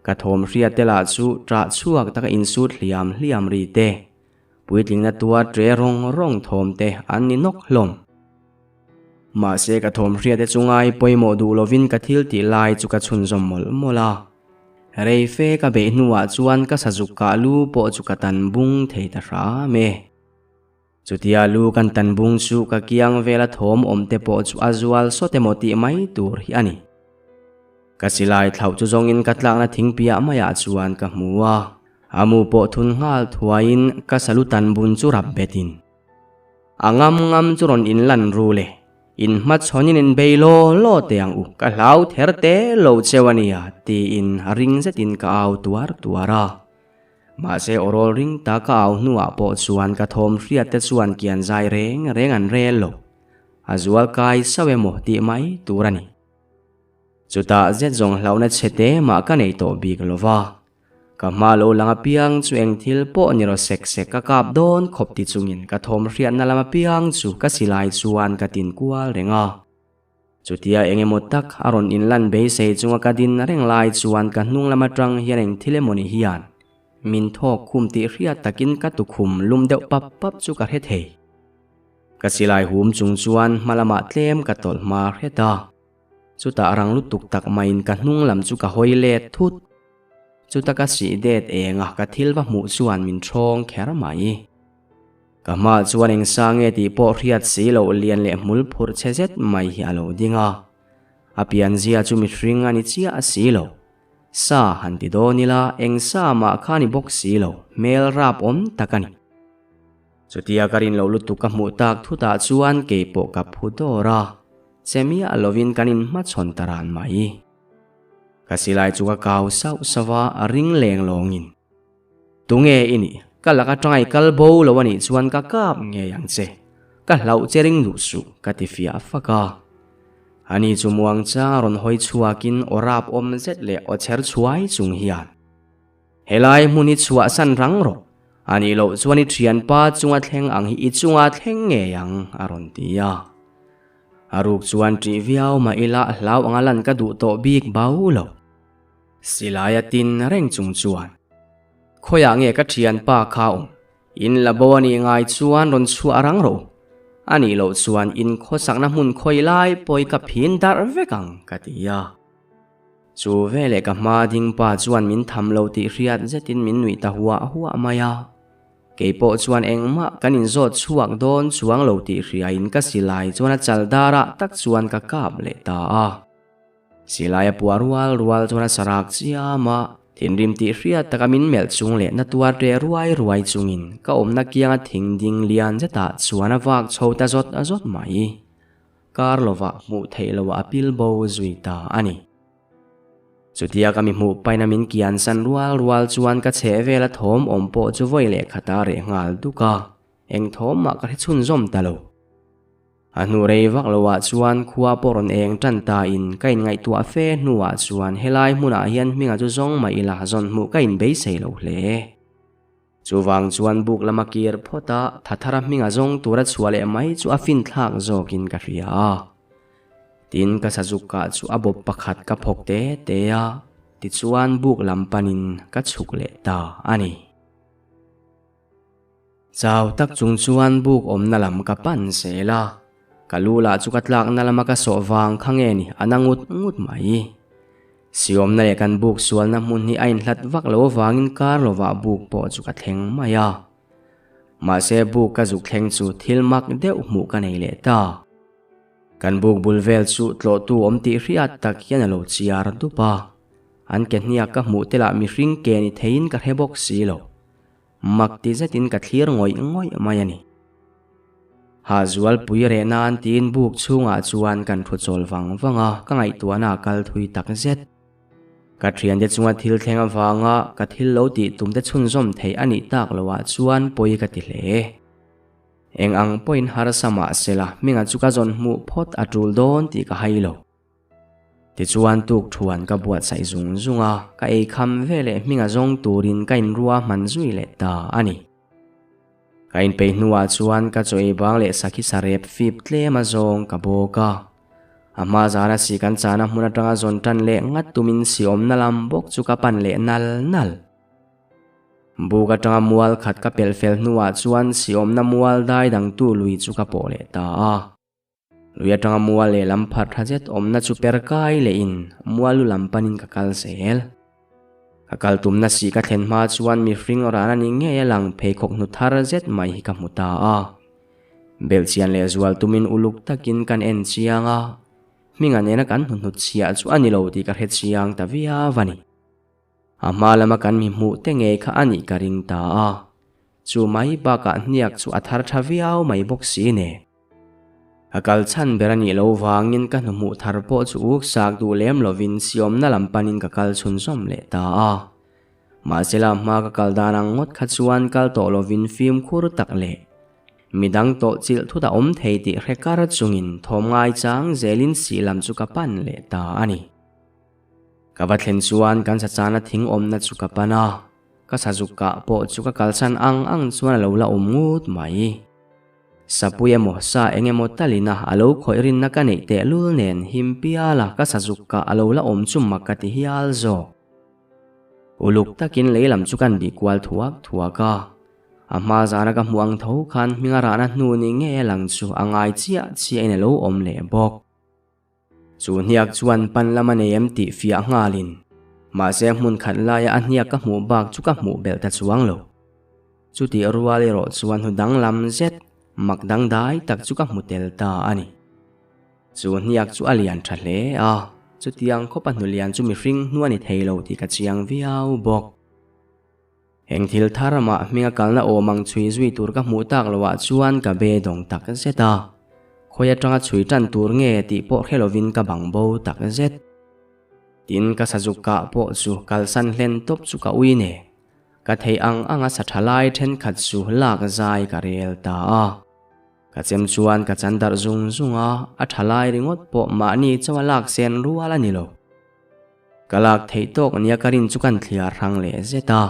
Ka thawm hriat te lah chu ṭah chhuak taka insut hliam hliam ri te, puitlingna tuar ṭe rawng rawng thawm te an ni nawk hlawm. Mahse ka thawm hriat te chu ngai pawimawh duh lovin ka thil tih lai chu ka chhunzawm mawlh mawlh a. Rei fe ka beih hnuah chuan ka sazuk kah lu pawh chu ka tan bung thei ta hram e. Chutia lu kan tan bung chu ka kiang vela thawm awm te pawh chu a zual sawt emaw tih mai tur hi a ni. Ka silai thlauh chu zawngin ka tlakna thing piah maiah chuan ka hmu a, a mu pawh thun nghal thuaiin ka salu tan bun chu rap betin. A ngam ngam chu rawn in lan ru le, in hmachhawn in in bei law law teh ang u, ka hlau ther te lo cheu a nia tiin ring zetin ka au tuar tuar a. Mahse awrawl ring ta ka au hnuah pawh chuan ka thawm hriat te chuan kian zai reng reng an rel lo, a zual kai sauh emaw tih mai tur a ni. Chutah zet zawng hlauhna chhe te mah ka nei tawh bik lo va. Ka hma lo lang apiang chu eng thil pawh ni rawh sek sek ka kap dawn khawp ti chungin ka thawm hriatna lam apiang chu ka silai chuan ka tin kual reng a. Chutia eng emaw tak a rawn inlan beisei chunga ka din reng lai chuan ka hnung lam atang hian eng thil emaw ni hian min thawk khum tih hriat takin ka tukhum lum deuh pap pap chu ka hre thei. Ka silai hum chung chuan hma lamah tlem ka tawlh hma hret a. Chutah rang lutuk tak maiin ka hnung lam chu ka hawi let thut. Chuta ka sih det eng a, ka thil va hmuh chuan min ṭhawng kher mai. Ka hmaah chuan eng sa nge tih pawh hriat si loh lian leh hmul phurh chhe zet mai hi a lo ding a. A pianzia chu mihring a ni chiah si lo. Sa han ti dawn ila eng sa mah kha ni bawk si lo, hmel rap awm tak a ni. Chutia ka rin loh lutuk ka hmuh tak thutah chuan keipawh ka phu dawr a, che miah lovin kan inhmachhawn ta ran mai. Ka silai chu ka kau sauh sauh a, a ring leng lawngin. Tunge i nih? Ka laka tangai kal bo lo a nih chuan ka kap ngei ang che. Ka hlauh che ring duh suh, ka ti fiah fak a. Ani chu muangchang a rawn hawi chhuakin aw rap awm zet leh aw chher chhuai chung hian, Helai hmun hi chhuahsan rang rawh. A nih loh chuan i thianpa chunga thleng ang hi i chunga thleng ngei ang, a rawn ti a. A ruk chuan ṭih viau mah ila hlau anga lan ka duh tawh bik bau lo. Silai a tin reng chung chuan, Khawiah nge ka ṭhianpa kha awm? In la bo a nih ngai chuan rawn chhuah rang rawh u. A nih loh chuan in khawsakna hmun khawi lai pawh i ka phin darh vek ang, ka ti a. Chu veleh ka hma ding pa chuan min tham lo tih hriat zetin min nuih ta huah huah mai a. Kei pawh chuan engmah kan inzawt chhuak dawn chuang lo tih hriain ka silai chuan a chal darah tak chuan ka kap leh ta a. Silai a puah rual rual chuan a sarak chiam a, thinrim tih hriat taka min melh chung leh na tuar ṭeh ruai ruai chungin ka awmna kianga thing ding lian zetah chuan a vak chho ta zawt zawt mai. Kar lovah hmuh theih loah a pil bo zui ta a ni. Chutia ka mi hmuh paina min kian san rual rual chuan ka chheh vela thawm awm pawh chu vawi leh khata reh nghal duk a, eng thawm mah ka hre chhunzawm ta lo. A hnu rei vak loah chuan khua pawh rawn eng tan ta in ka inngaihtuah fe hnuah chuan helai hmunah hian hminga chu zawng mah ila zawn hmuh ka inbeisei lo hle. Chuvang chuan buk lama kir phawt a Thathara hminga zawng tura chhuah leh mai chu a finthlak zawkin ka hria a. Tin ka sazuk kah chu a bawp pakhat ka phawk te te a, tichuan buk lam panin ka chhuk leh ta a ni. Chau tak chung chuan buk awmna lam ka pan zel a, ka lu lah chu ka tlakna lama ka sawh vang kha nge ni a na ngut ngut mai. Siawmna leh kan buk sualna hmun hi a inhlat vak lo avangin kar lovah buk pawh chu ka thleng mai a. Mahse buk ka zuk thleng chu thil mak deuh hmuh ka nei leh ta. Kan buk bul vel chu tlawhtu awm tih hriat tak hian a lo chiar dup a, an ke hniak ka hmuh te lah mihring ke ni theiin ka hre bawk si lo. Mak ti zetin ka thlir ngawih ngawih mai a ni. Hahzualpui reh nan tiin buk chhungah chuan kan thu chawl vang vang a, ka ngaihtuahna a kal thui tak zet. Ka thiante chunga thil thleng avanga ka thil lo tih tumte chhunzawm theih a nih tak loah chuan pawi ka ti hle. Eng ang pawhin harsa mah sela hminga chu ka zawn hmuh phawt a tul dawn tih ka hai lo. Tichuan tuk thuan ka buatsaih zung zung a, ka ei kham ve leh hminga zawng turin ka inrua hman zui leh ta a ni. Ka inpeih hnuah chuan ka chaw ei bang leh sakhi sarep fip tlem a zawng ka bawk a. A hma zana si kan chana hmun atanga zawn tan leh ngat tumin si awmna lam bawk chu ka pan leh nal nal. Buk atanga mual khat ka pelh fel hnuah chuan si awmna mual dai dangtu lui chu ka pawh leh ta a. Lui atanga mual leh lam phat tha zet awmna chu per kai lehin mual lu lam panin ka kal zel. Ka kal tumna sih ka thlen hma chuan mihring ran a ni ngei a lang pheikhawk hnu thar zet mai hi ka hmu ta a. Belhchian leh zual tumin uluk takin kan en chiang a, hminga nena kan hnu hnut chhiah chu a ni lo tih ka hre chiang ta viau a ni. A hma lama kan mi hmuh te ngei kha a nih ka ring ta a, chu mai bakah hniak chu a thar tha viau mai bawk si nen. A kal chhan ber a nih loh vangin ka hnuhmuh thar pawh chu uk sak duh lem lovin siawmna lam panin ka kal chhunzawm leh ta a. Mahsela hma ka kal dan ang ngawt kha chuan kal tawh lovin fimkhur tak leh midang tawh chilh thut a awm thei tih hre kar chungin thawm ngaichang zelin sih lam chu ka pan leh ta a ni. Ka va thlen chuan kan sachana thing awmna chu ka pan a, ka sazuk kah pawh chu ka kalsan ang ang chuan a lo la awm ngut mai. Sapui emaw sa eng emaw talina a lo khawih rinna ka neih tehlul nen him piala ka sazuk kah a lo la awm chu mak ka ti hial zawk. Uluk takin lei lam chu kan bih kual thuak thuak a, a hma zana ka hmuh ang tho khan hminga rahna hnu ni ngei a lang chu a ngai chiah chiahin a lo awm leh bawk. Chu hniak chuan pan lam a nei em tih fiah nghalin, mahse hmun khat laia a hniak ka hmuh bak chu ka hmuh belh ta chuang lo. Chutih rual erawh chuan hnu danglam zet, mak dangdai tak chu ka hmu tel ta a ni. Chu hniak chu a lian tha hle a, chutiang khawpa hnu lian chu mihring hnu a ni thei lo tih ka chiang viau bawk. Eng thil thar mah hminga kalna awm ang chhui zui tur ka hmuh tak loah chuan ka be dawng tak zet a. Khawi atanga chhui tan tur nge tih pawh hre lovin ka bang bo tak zet. Tin ka sazuk kah pawh chu kalsan hlen tawp chu ka ui ne. Ka theih ang anga sa tha lai thenkhat chu lak zai ka rel ta a. Ka chem chuan ka chan darh zung zung a, a tha lai ringawt pawh mahni chawa lak sen rual a ni lo. Ka lak theih tawk nia ka rin chu kan thliar hrang leh zet a.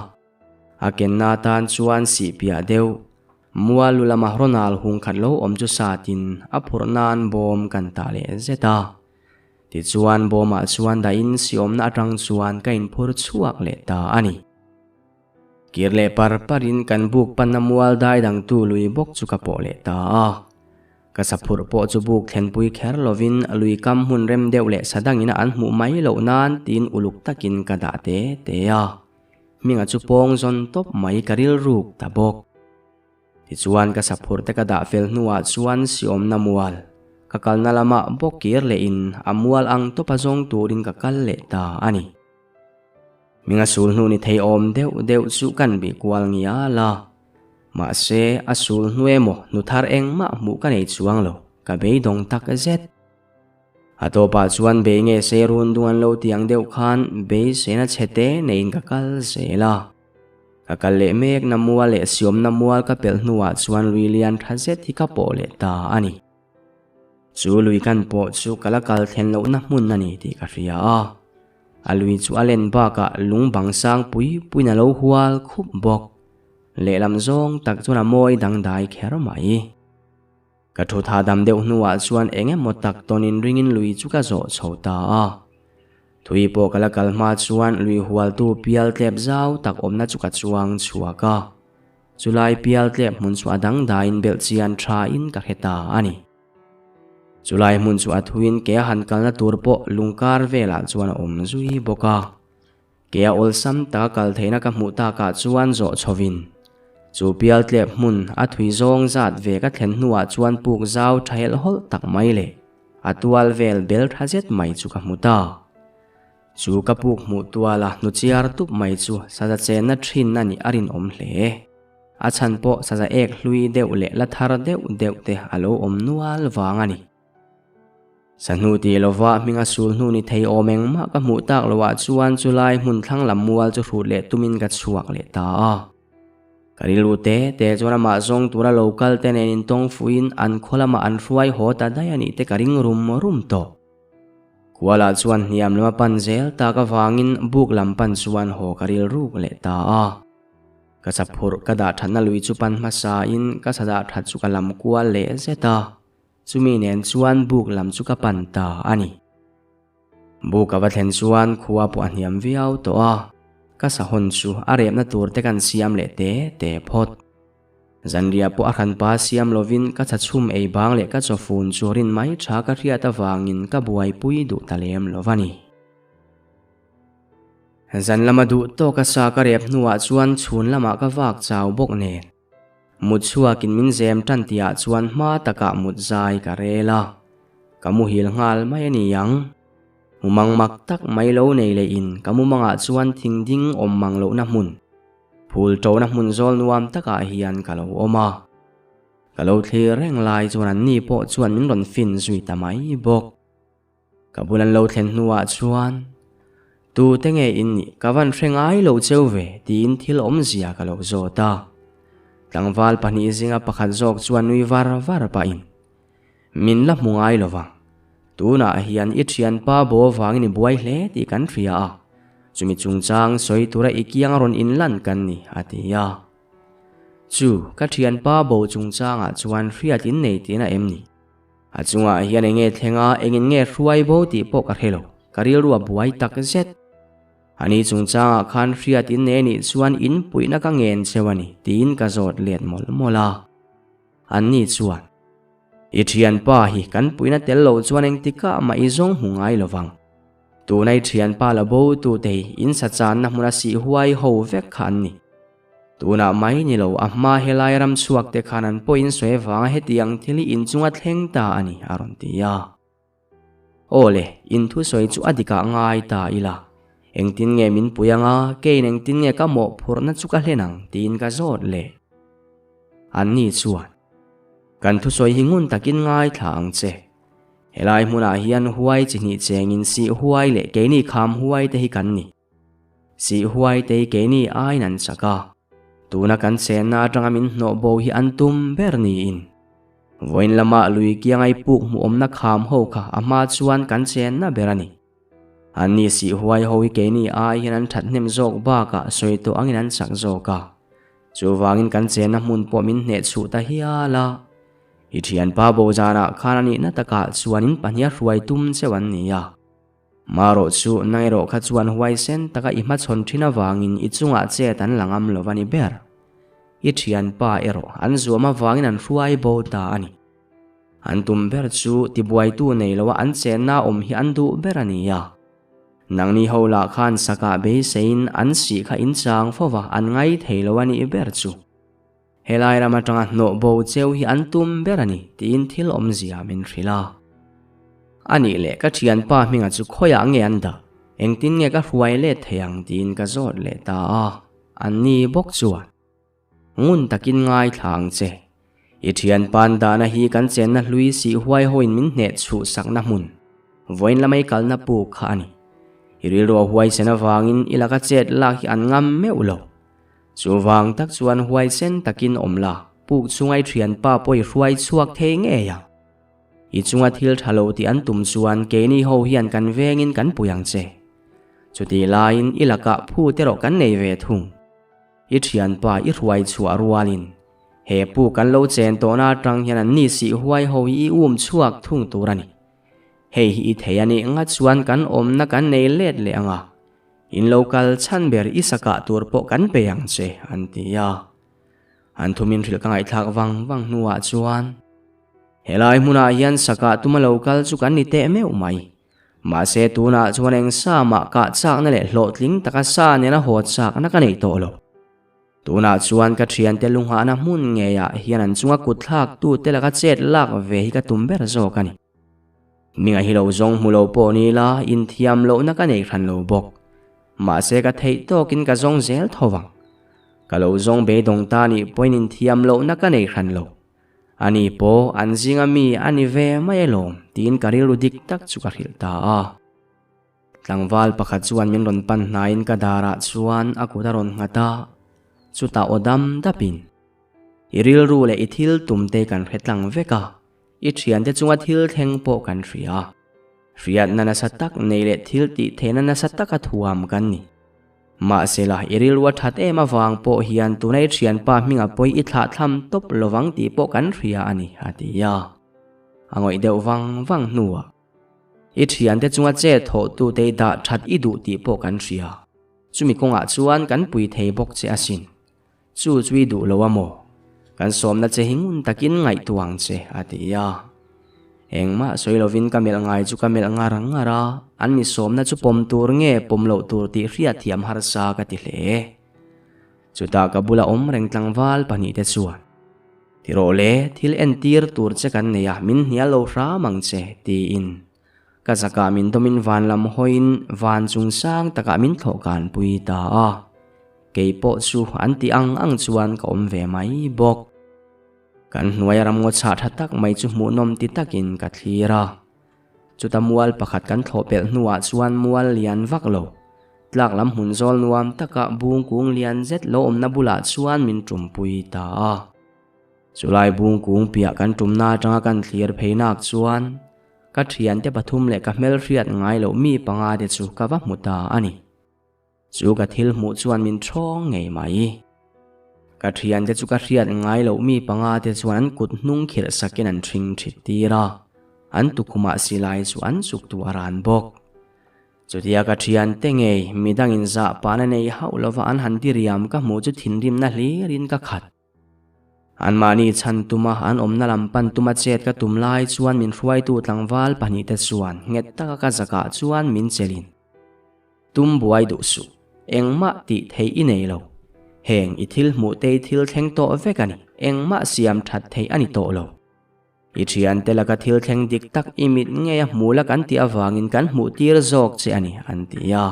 A kenna atan chuan sih piah deuh, mual lu lama Ronald hung khat lo awm chu satin a phurh nan bawm kan tah leh zet a. Tichuan bawmah chuan dahin siawmna atang chuan ka inphur chhuak leh ta a ni. Kir leh par parin kan buk panna mual dai dangtu lui bawk chu ka pawh leh ta a. Ka saphurh pawh chu buk thlenpui kher lovin lui kam hmun rem deuh leh sa dangin a an hmuh mai loh nan tiin uluk takin ka dah te te a. Hminga chu pawng zawn tawp mai ka rilruk ta bawk. Tichuan ka saphurh te ka dah fel hnuah chuan siawmna mual ka kalna lamah bawk kir lehin a mual ang tawpa zawng turin ka kal leh ta a ni. Hminga sul hnu ni thei awm deuh deuh chu kan bih kual ngial a. Mahse a sul hnu emaw hnu thar engmah hmuh ka nei chuang lo, ka beidawng tak zet. A tawpah chuan bei nge sei run dung an lo tiang deuh khan beiseina chhe te neiin ka kal zel a. Ka kal leh mek na mual leh siawmna mual ka pelh hnuah chuan lui lian tha zet hi ka pawh leh ta a ni. Chu lui kan pawh chu ka la kal thlen lohna hmun a ni tih ka hria a. A lui chu a len bakah lung bang sang pui puiin a lo hual khup bawk. Lehlam zawng tak chuan a mawi dangdai kher mai. Ka thu thahdam deuh hnuah chuan eng emaw tak tawnin ringin lui chu ka zawh chho ta a. Thui pawh ka la kal hma chuan lui hualtu pial tlep zau tak awmna chu ka chuang chhuak a. Chulai pial tlep hmun chu a dangdaiin belh chian thain ka hre ta a ni. Chulai hmun chu a thuin ke a han kalna tur pawh lungkar velah chuan a awm zui bawk a. Ke a awlsam taka kal theihna ka hmuh takah chuan zawh chhovin, chu pial tlep hmun a thui zawng zat ve ka thlen hnuah chuan puk zau tha helh hawlh tak mai leh a tual vel bel tha zet mai chu ka hmu ta. Chu ka puk hmuh tuala hnuchiar tup mai chu saza chenna thin a nih a rinawm hle. A chhan pawh saza ek hlui deuh leh la thar deuh deuh te a lo awm nual vang a ni. Sahnu tih lova hminga sul hnu ni thei awm engmah ka hmuh tak loah chuan chulai hmun thlang lam mual chu hrut leh tumin ka chhuak leh ta a. Ka rilru te te chuan amah zawng tura lo kal te nen intawng fuhin an khaw lamah an hruai haw ta daih a nih te ka ring rum rum tawh. Kualah chuan hniam lam a pan zel tak avangin buk lam pan chuan haw ka rilruk leh ta a. Ka chaphurh ka dah thatna lui chu pan hmasain ka sa dah that chu ka lam kual leh zet a. Chumi nen chuan buk lam chu ka pan ta a ni. Buk a va thlen chuan khua pawh a hniam viau tawh a, ka sahawn chu a repna tur te kan siam leh te te phawt. Zanriah pawh a hranpa siam lovin ka chhachhum ei bang leh ka chawfun chu rin mai tha ka hriat avangin ka buaipui duh ta lem lo va ni. Zan lama duh tawka sa ka rep hnuah chuan chhun lamah ka vak chau bawk nen. Mut chhuakin min zem tan tihah chuan hma takah mut zai ka rel a, ka muhil nghal mai a ni ang. Mumang mak tak mai lo nei lehin ka mumangah chuan thing ding awm mang lohna hmun, phul ṭona hmun zawl nuam takah hian ka lo awm a. Ka lo thlir reng lai chuan anni pawh chuan min rawn fin zui ta mai bawk. Ka bul an lo thlen hnuah chuan, Tute nge in nih ka van hre ngai lo cheu ve tiin thil awmzia ka lo zawt a. Tlangval pahnih zinga pakhat zawk chuan nui var var pahin, Min la hmu ngai lo vang. Tunah hian i thianpa bo vangin i buai hle tih kan hria a, chumi chungchang sawi tura i kiang rawn inlan kan ni, a ti a. Chu ka thianpa bo chungchangah chuan hriat in nei tihna em ni? A chungah hian eng nge thleng a, engin nge hruai bo tih pawh ka hre lo, ka rilru a buai tak zet. Ani chungchangah khan hriat in nei nih chuan in puihna ka ngen cheu a ni tiin ka zawt let mawlh mawlh a. Anni chuan, I thianpa hi kan puihna tel loh chuan engtikah mah i zawng hmu ngai lo vang. Tuna i thianpa la bo tute hi in sachanna hmuna sih huai ho vek kha an ni. Tunah mai ni lo, a hma helai ram chhuak te khan an pawhin sawi avanga hetiang thil hi inchunga thleng ta a ni, a rawn ti a. Aw le, in thusawi chu a dikah ngai ta ila. Engtin nge min pui anga, keiin engtin nge ka mawhphurhna chu ka hlen ang tiin ka zawt leh. Anni chuan, Kan thusawi hi ngun takin ngaithla ang che. Helai hmunah hian huai chi hnih chengin sih huai leh keini kham huai te hi kan ni. Sih huai te hi keini aiin an chak a, tuna kan chenna atanga min hnawh bo hi an tum ber niin. Vawiin lama lui kiangai puk hmuhawmna kham ho kha a hma chuan kan chenna ber a ni. Anni sih huai ho hi keini ai hian an that hnem zawk bakah sawi tawh angin an chak zawk a, chuvangin kan chenna hmun pawh min hneh chhuh ta hial a. I thianpa bo zanah khan a nihna takah chuan in pahniha hruai tum cheu an ni a. Marawh chu nang erawh kha chuan huaisen taka i hmachhawn thin avangin i chungah chet an la ngam lo a ni ber. I thianpa erawh an zuam avangin an hruai bo ta a ni. An tum ber chu tibuaitu nei loa an chenna awm hi an duh ber a ni a. Nangni ho lah khan sakah beiseiin an sih kha in chang fo va, an ngai thei lo a nih ber chu. Helai ram atanga hnawh bo cheu hi an tum ber a ni tiin thil awmzia min hrilh a. A nih leh ka thianpa hminga chu khawiah nge an dah? Engtin nge ka hruai let thei ang tiin ka zawt leh ta a. Anni bawk chuan. Ngun takin ngaithla ang che. I thianpa'n dahna hi kan chenna hlui sih huai hoin min hneh chhuh sakna hmun, vawiin lamai kalna puk kha a ni. I rilru a huaisen avangin i laka chet lak hi an ngam meuh lo. Chuvang tak chuan huaisen takin awm la, puk chunga i thianpa pawh i hruai chhuak thei ngei ang. I chunga thil tha lo tih an tum chuan keini ho hian kan vengin kan pui ang che. Chutih laiin i lakah phu te rawh kan nei ve thung. I thianpa i hruai chhuah rualin he pu kan lo chen tawhna atang hian an ni sih huai ho hi i um chhuak thung tur a ni. Hei hi i thei a nih nga chuan kan awmna kan nei let leh ang a, in lo kal chhan ber i sakah tur pawh kan pe ang che, an ti a. An thumin hrilh ka ngaihthlak vang vang hnuah chuan helai hmunah hian sakah tuma lo kal chu kan ni teh meuh mai. Mahse tunah chuan eng sa mah kah chakna leh hlawhtling taka sa nena haw chakna ka nei tawh lo. Tunah chuan ka thiante lunghahna hmun ngeiah hian an chunga kut thlaktute laka chet lak ve hi ka tum ber zawk a ni. Hminga hi lo zawng hmu lo pawh ni ila inthiam lohna ka nei hran lo bawk. Mahse ka theih tawkin ka zawng zel tho vang. Ka lo zawng beidawng ta nih pawhin inthiam lohna ka nei hran lo. Ani pawh an zinga mi a ni ve mai alawm tiin ka rilru dik tak chu ka hrilh ta a. Tlangval pakhat chuan min rawn pan hnaiin ka darah chuan a kut a rawn nghat a, chutah aw dam dapin, I rilru leh i thil tumte kan hre tlang vek a, i thiante chunga thil thleng pawh kan hria. Hriatna nasa tak nei leh thil tih theihna nasa taka thuam kan ni. Mahsela, i rilru a that em avang pawh hian tuna i thianpa hminga pawi i thlah thlam tawp lovang tih pawh kan hria a ni, a ti a. A ngawih deuh vang vang hnuah, I thiante chunga che thawhtute i dah that i duh tih pawh kan hria. Chumi kawngah chuan kan pui thei bawk che asin. Chu chu i duh lo a maw? Kan sawmna che hi ngun takin ngaihtuah ang che, a ti a. Engmah sawi lovin ka melh ngai chu ka melh ngar ngar a, an mi sawmna chu pawm tur nge pawm loh tur tih hriatthiam harsa ka ti hle. Chutah ka bula awm reng tlangval pahnihte chuan, Ti rawh le, thil entir tur che kan nei a, min hnial lo hram ang che, tiin ka zakah min dawmin van lam hawiin van chung sang takah min thlawh kanpui ta a. Kei pawh chu an tih ang ang chuan ka awm ve mai bawk. Kan hnuaia ramngaw chhah tha tak mai chu hmuhnawm ti takin ka thlir a. Chuta mual pakhat kan thlawh pelh hnuah chuan mual lian vak lo. Tlak lam hmun zawl nuam takah bung kung lian zet lo awmna bulah chuan min tumpui ta a. Chulai bung kung piah kan tumna atanga kan thlir phei nak chuan ka thiante pathum leh ka hmelhriat ngai loh mi panga te chu ka va hmu ta a ni. Chu ka thil hmuh chuan min thawng ngei mai. Ka thiante chu ka hriat ngai loh mi panga te chuan an kut hnung khirh sakin an thing thit tir a, an tukhumah silai chu an chuk tu a ran bawk. Chutia ka thiante ngei midangin zah pahna nei hauh lova an han diriam ka hmuh chu thinrimna hlirin ka khat. Anmahni chhan tuma an awmna lam pan tuma chet ka tum lai chuan min hruaitu tlangval pahnihte chuan nghet taka ka zakah chuan min chelin. Tum buai duh suh, engmah tih theih i nei lo. Heng i thil hmuh te i thil thleng tawh vek a ni, engmah siam that theih a ni tawh lo. I thiante laka thil thleng dik tak i mit ngei a hmuh la kan tih avangin kan hmuh tir zawk che a ni, an ti a.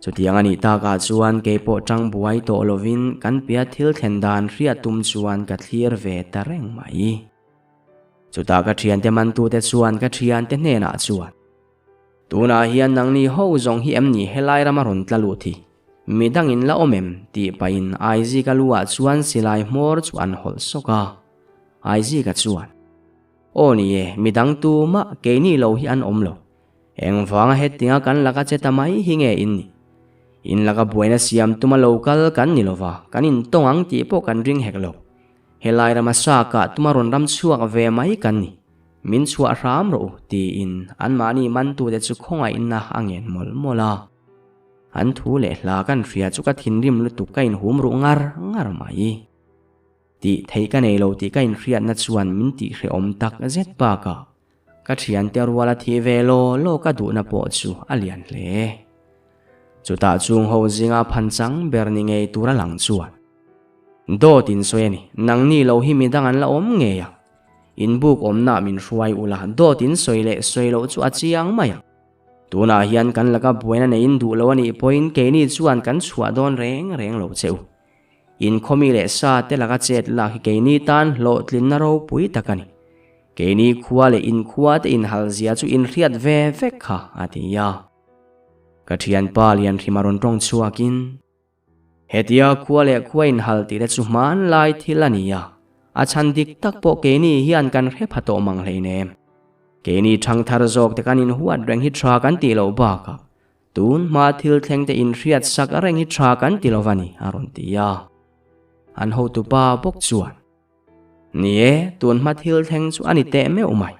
Chutiang a nih takah chuan kei pawh tang buai tawh lovin kan pia thil thlen dan hriat tum chuan ka thlir ve ta reng mai. Chutah ka thiante mantute chuan ka thiante hnenah chuan, Tunah hian nangni ho zawng hi em ni helai rama rawn tla lut hi? Midangin la awm em? tih pahin Aizika lu-ah chuan silai hmawr chu an hawlh sawk a. Aizika chuan, Aw ni e, midang tumah keini lo hi an awm lo. Engvanga hetinga kan laka che ta mai hi nge in nih? In laka buaina siam tuma lo kal kan ni lova, kan intawng ang tih pawh kan ring hek lo. Helai rama sa kah tuma rawn ram chhuak ve mai kan ni. Min chhuah hram rawh u, tiin anmahni mantute chu khawngaihna a ngen mawlh mawlh a. An thu leh hla kan hria chu ka thinrim lutuk ka inhum ruh ngar ngar mai. Tih theih ka nei lo tih ka inhriatna chuan min tihhrehawm tak zet bakah ka thiante ruala thih ve law law ka duhna pawh chu a lian hle. Chutah chung ho zinga phanchang ber ni ngei tura lang chuan dawt in sawi a ni, nangni lo hi midang an la awm ngei ang. In buk awmnaah min hruai ula, dawt in sawi leh sawi loh chu a chiang mai ang. Tunah hian kan laka buaina neiin duh lo a nih pawhin keini chuan kan chhuah dawn reng reng lo che u. In khawmi leh sa te laka chet lak hi keini tan hlawhtlinna ropui tak a ni. Keini khua leh in khua te inhal zia chu in hriat ve vek kha, a ti a. Ka thianpa Lianhrima rawn tawng chhuakin, Hetia khua leh khua inhal tih te chu hmanlai thil a ni a, a chhan dik tak pawh keini hian kan hre pha tawh mang hleinem. Keini thangthar zawk te kan inhuat reng hi tha kan tih loh bakah Tun hma thil thleng te inhriat sak reng hi tha kan ti lo va ni, a rawn ti a. An hotupa bawk chuan, Ni e, tun hma thil thleng chu a ni teh meuh mai.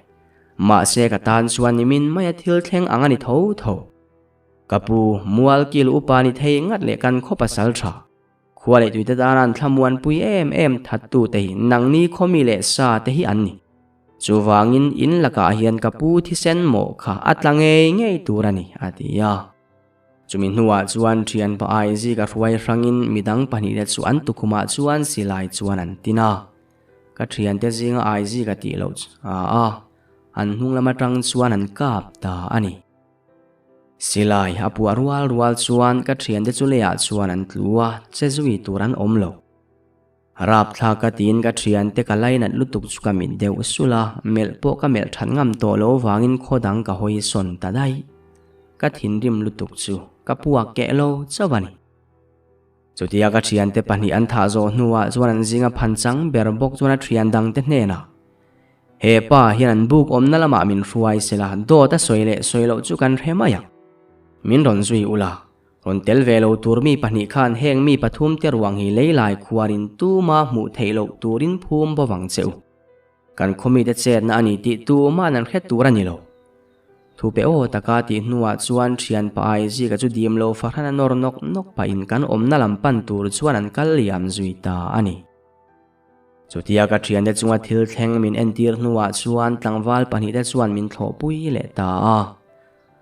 Mahse ka tan chuan nimin maia thil thleng ang a ni tho tho. Ka pu, Mualkil upa ni thei ngat leh kan khaw pasal tha. Khua leh tuite tana an thlamuanpui em em thattu te hi nangni khawmi leh sa te hi an ni. Chuvangin in lakah hian ka pu thisen mawh kha a tla ngei ngei tur a ni, a ti a. Chumi hnuah chuan thianpa Aizika hruai hrangin midang pahnihte chu an tukhumah chuan silai chuan an tin a. Ka thiante zinga Aizika tih loh a a, an hnung lam atang chuan an kap ta a ni. Silai a puah rual rual chuan ka thiante chu leiah chuan an tlu a, che zui tur an awm lo. Rapthlak ka tiin ka thiante ka lainat lutuk chu ka mit deuh sulh a, melh pawh ka melh that ngam tawh lo vangin khaw dang ka hawi sawn ta daih. Ka thinrim lutuk chu ka puak keh lo chauh a ni. Chutia ka thiante pahnih an thah zawh hnuah chuan an zinga phanchang ber bawk chuan a thian dangte hnenah, He pa hian an buk awmna lamah min hruai sela, dawt a sawi leh sawi loh chu kan hre mai ang. Min rawn zui ula, rawn tel ve lo tur mi pahnih khan heng mi pathum te ruang hi leilai khuarin tuma hmuh theih loh turin phum bawk ang che u. Kan khawmite chetna a ni tih tuma'n an hre tur a ni lo. Thu pe aw taka tih hnuah chuan thianpa Aizika chu dim lo fahran a nawr nawk nawk pahin kan awmna lam pan tur chuan an kal liam zui ta a ni. Chutia ka thiante chunga thil thleng min entir hnuah chuan tlangval pahnihte chuan min thlawhpui leh ta a.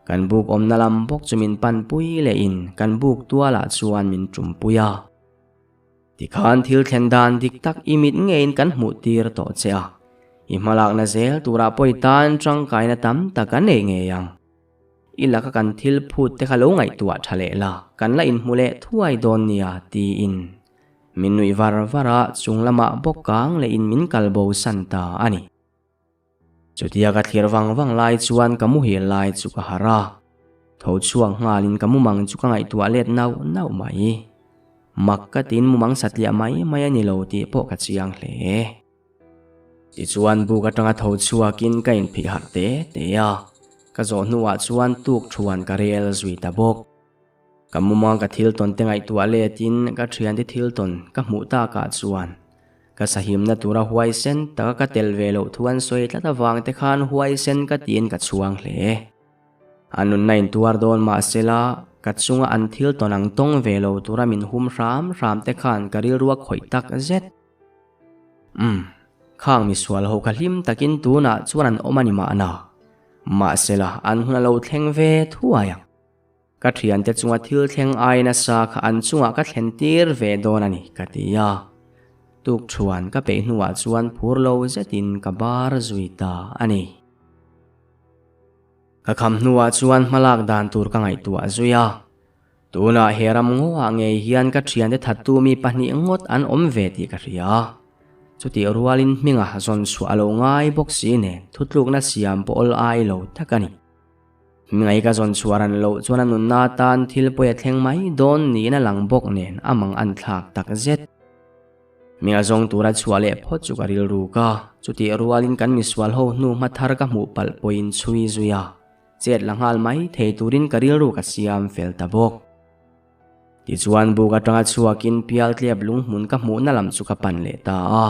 Kan buk awmna lam bawk chu min panpui lehin kan buk tualah chuan min tumpui a. Tikhan thil thlen dan dik tak i mit ngeiin kan hmuh tir tawh che a, i hmalakna zel turah pawh i tan tangkaina tam tak a nei ngei ang. I laka kan thil phut te kha lo ngaihtuah tha leh la, kan la inhmu leh thuai dawn nia tiin min nuih var var a, chung lamah bawk kang lehin min kal bo san ta a ni. Chutia ka thlir vang vang lai chuan ka muhil lai chu ka harh a, tho chhuak nghalin ka mumang chu ka ngaihtuah let nauh nauh mai. Mak ka tiin mumang satliah mai mai a ni lo tih pawh ka chiang hle. Tichuan buk atanga tho chhuakin ka inphih harh te te a, ka zawh hnuah chuan tuk thuan ka rel zui ta bawk. Ka mumang ka thil tawn te ngaihtuah letin ka thiante thil tawn ka hmuh takah chuan ka sahimna tura huaisen taka ka tel ve loh thu an sawi tlat avang te khan huaisen ka tiin ka chhuang hle. A nunna in tuar dawn mahsela ka chunga an thil tawn ang tawng ve lo tura min hum hram hram te khan ka rilru a khawih tak zet. Umm, khang misual ho kha hlim takin tunah chuan an awm a ni mahna. Mahsela an hun a lo thleng ve thuai ang. Ka thiante chunga thil thleng ai nasa kha an chungah ka thlen tir ve dawn a ni, ka ti a. Tuk thuan ka peih hnuah chuan phur lo zetin ka bar zui ta a ni. Ka kham hnuah chuan hmalak dan tur ka ngaihtuah zui a. Tunah he ram ngawah ngei hian ka thiante thattu mi pahnih ngawt an awm ve tih ka hria. Chutih rualin hminga zawn chhuah a lo ngai bawk si nen thutlukna siam pawh awl ai lo tak a ni. Hmingai ka zawn chhuah ran loh chuan a nunna atan thil pawi a thleng mai dawn niin a lang bawk nen a mang an thlak tak zet. Hminga zawng tura chhuah leh phawt chu ka rilru ka, chutih rualin kan misual ho hnu hma thar ka hmuh palh pawhin chhui zui a, chet la nghal mai thei turin ka rilru ka siam fel ta bawk. Tichuan buk atanga chhuakin pialtlep lunghmun ka hmuhna lam chu ka pan leh ta a.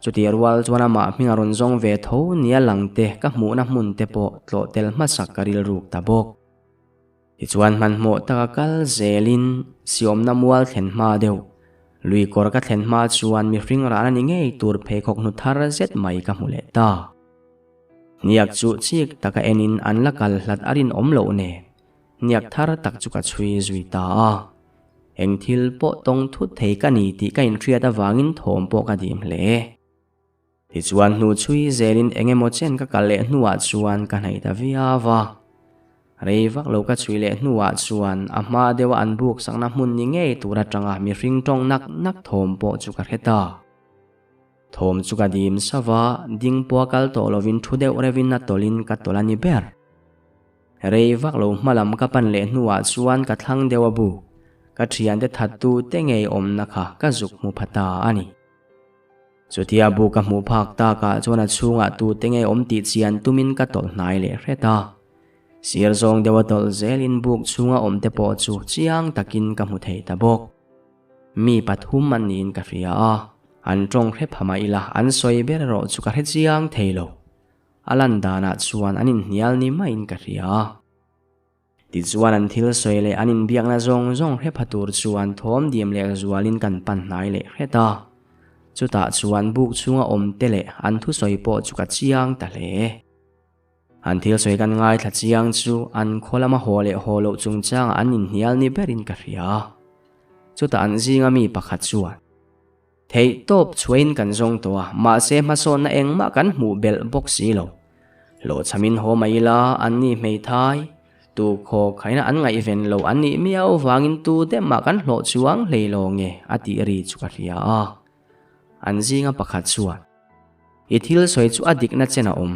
Chutih rual chuan amah hming a rawn zawng ve tho nia lang te ka hmuhna hmun te pawh tlawh tel hmasak ka rilruk ta bawk. Tichuan hmanhmawh taka kal zelin siawmna mual thlen hma deuh. Lui kawr ka thlen hma chuan mihring rah na ni ngei tur pheikhawk hnu thar zet mai ka hmu leh ta. Hniak chu chik taka enin an la kal hlat a rinawm loh nen, hniak thar tak chu ka chhui zui ta a. Eng thil pawh tawng thut thei ka ni tih ka inhriat avangin thawm pawh ka dim hle. Tichuan hnu chhui zelin eng emaw chen ka kal leh hnuah chuan ka hnaih ta viau a. Rei vak lo ka chhui leh hnuah chuan a hma deuha an buk sakna hmun ni ngei tur atanga mihring tawng nak nak thawm pawh chu ka hre ta. Thawm chu ka dim sauh a, ding pawha kal tawh lovin thu deuh reuhin a tawlhin ka tawlh a ni ber. Rei vak lo hma lam ka pan leh hnuah chuan ka thlang deuh a buk, ka thiante thattu te ngei awmna kha ka zuk hmu pha ta a ni. Chutia bu ka hmuh phak takah chuan a chhungah tute nge awm tih chian tumin ka tawlh hnai leh hret a. Sir zawng deuh a tawlh zelin buk chhunga awm te pawh chu chiang takin ka hmu thei ta bawk. Mi pathum an niin ka hria a, an tawng hre pha mah ila an sawi ber erawh chu ka hre chiang thei lo. A lan danah chuan an inhnial ni maiin ka hria. Tichuan an thil sawi leh an inbiakna zawng zawng hre pha tur chuan thawm diam leh zualin kan pan hnai leh hret a. Chutah chuan buk chhunga awm te leh an thusawi pawh chu ka chiang ta hle. An thil sawi kan ngaithla chiang chu an khaw lama haw leh haw loh chungchangah an inhnial ni berin ka hria. Chutah an zinga mi pakhat chuan. Theih tawp chhuain kan zawng tawh a, mahse hmasawnna engmah kan hmuh belh bawk si lo. Hlawhchhamin haw mai ila, an ni hmeithai, tu khaw khaina an ngaihven lo an nih miau vangin tu deuh mah kan hlawh chuang hlei lo nge a tih ri chu ka hria a. An zinga pakhat chuan, I thil sawi chu a dikna chen a awm.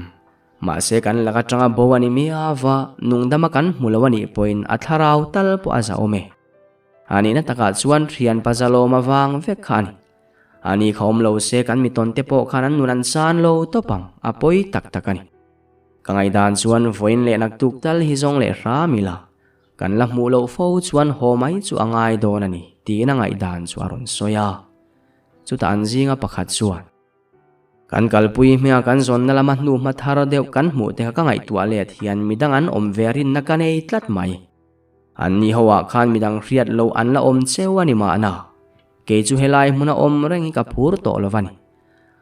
Mahse kan lak atanga bo a ni miau va, nungdama kan hmu lo a nih pawhin a thlarau tal pawh a zahawm e. A nihna takah chuan thian pazalawm avang vek kha a ni. A ni kha awm lo se kan mitawn te pawh khan an nun an san lo tawp ang, a pawi tak tak a ni. Ka ngaihdan chuan vawiin leh naktuk tal hi zawng leh hram ila, kan la hmuh loh fo chuan haw mai chu a ngai dawn a ni, tiin a ngaihdan chu a rawn sawi a. Chutah an zinga pakhat chuan. Kan kalpui hminga kan zawnna lama hnuhma thar deuh kan hmuh te kha ka ngaihtuah let hian midang an awm ve rinna ka nei tlat mai. An ni ho ah khan midang hriat loh an la awm cheu a ni mahna. Kei chu helai hmuna awm reng hi ka phur tawh lo va ni.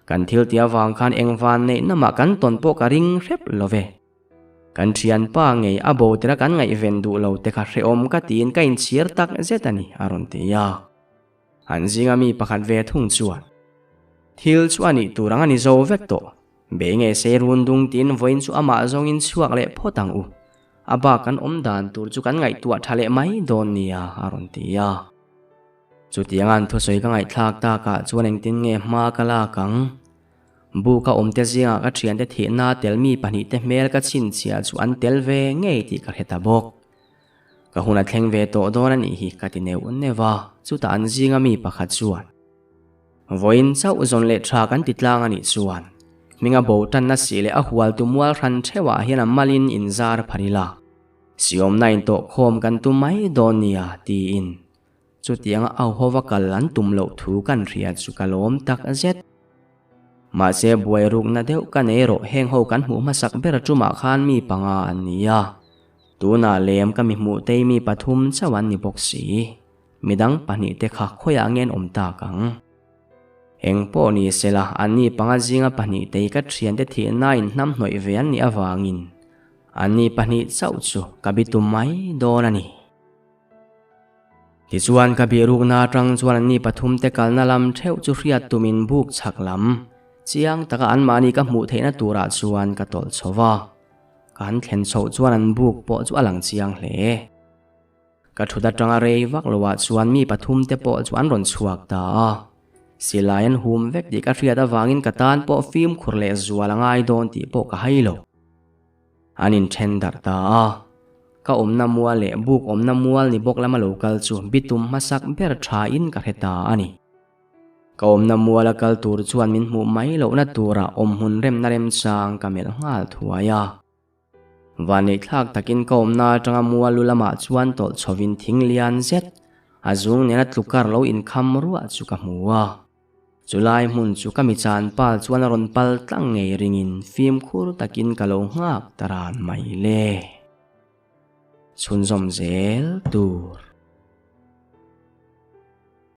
Kan thil tih avang khan eng van neih namah kan tawn pawh ka ring hrep lo ve. Kan thianpa ngei a bo tera kan ngaihven duh lo te kha hrehawm ka tiin ka inchhir tak zet a ni, a rawn ti a. An zinga mi pakhat ve thung chuan, Thil chu a nih tur ang a ni zo vek tawh. Bei nge sei run dung tiin vawiin chu amah zawngin chhuak leh phawt ang u. A bak kan awm dan tur chu kan ngaihtuah tha leh mai dawn nia a rawn ti a. Chutiang an thusawi ka ngaihthlak takah chuan engtin nge hma ka lak ang? Buka awmte zingah ka thiante thihna tel mi pahnihte hmel ka chhinchhiah chu an tel ve ngei tih ka hre ta bawk. Ka hun a thleng ve tawh dawn a nih hi ka ti neuh neuh a, chutah an zinga mi pakhat chuan Vawiin chauh zawn leh tha kan ti tlang a nih chuan hminga bo tanna sih leh a hualtu mual hran theuhah hian a malin inzar phar ila, siawmna intawh khawm kan tum mai dawn nia tiin chutianga au hova kal an tum loh thu kan hria chu ka lawm tak zet. Mahse buai rukna deuh ka nei rawh heng ho kan hmuh hmasak ber tumah khan mi panga an ni a, tunah lem ka mi hmuh tei mi pathum chauh an ni bawk si. Midang pahnihte kha khawiah nge an awm tak ang? Eng pawh ni sela, anni panga zinga pahnihte hi ka thiante thihnain hnamhnawih ve an nih avangin anni pahnih chauh chu ka bitum mai dawn a ni. Tichuan ka bihrukna atang chuan anni pathumte kalna lam theuh chu hriat tumin buk chhak lam chiang taka anmahni ka hmuh theihna turah chuan ka tawlh chho va. Kan thlen chhoh chuan an buk pawh chu a lang chiang hle. Ka thut atanga rei vak loah chuan mi pathum te pawh chu an rawn chhuak ta a. Silai an hum vek tih ka hriat avangin ka tan pawh fimkhur leh zual a ngai dawn tih pawh ka hai lo. An inthen darh ta a. Ka awmna mual leh buk awmna mual ni bawk lama lo kal chu bitum hmasak ber thain ka hre ta a ni. Ka awmna muala kal tur chuan min hmuh mai lohna turah awmhmun remna remchang ka melh nghal thuai a. Vanneihthlak takin ka awmna atanga mual lu lamah chuan tawlh chhovin thing lian zet, a zung nena tlukar lo inkham ruah chu ka hmu a. Chulai hmun chu ka mi chan pal chuan a rawn pal tlang ngei ringin fimkhur takin ka lo nghak ta ran mai le. Chhunzawm zel tur.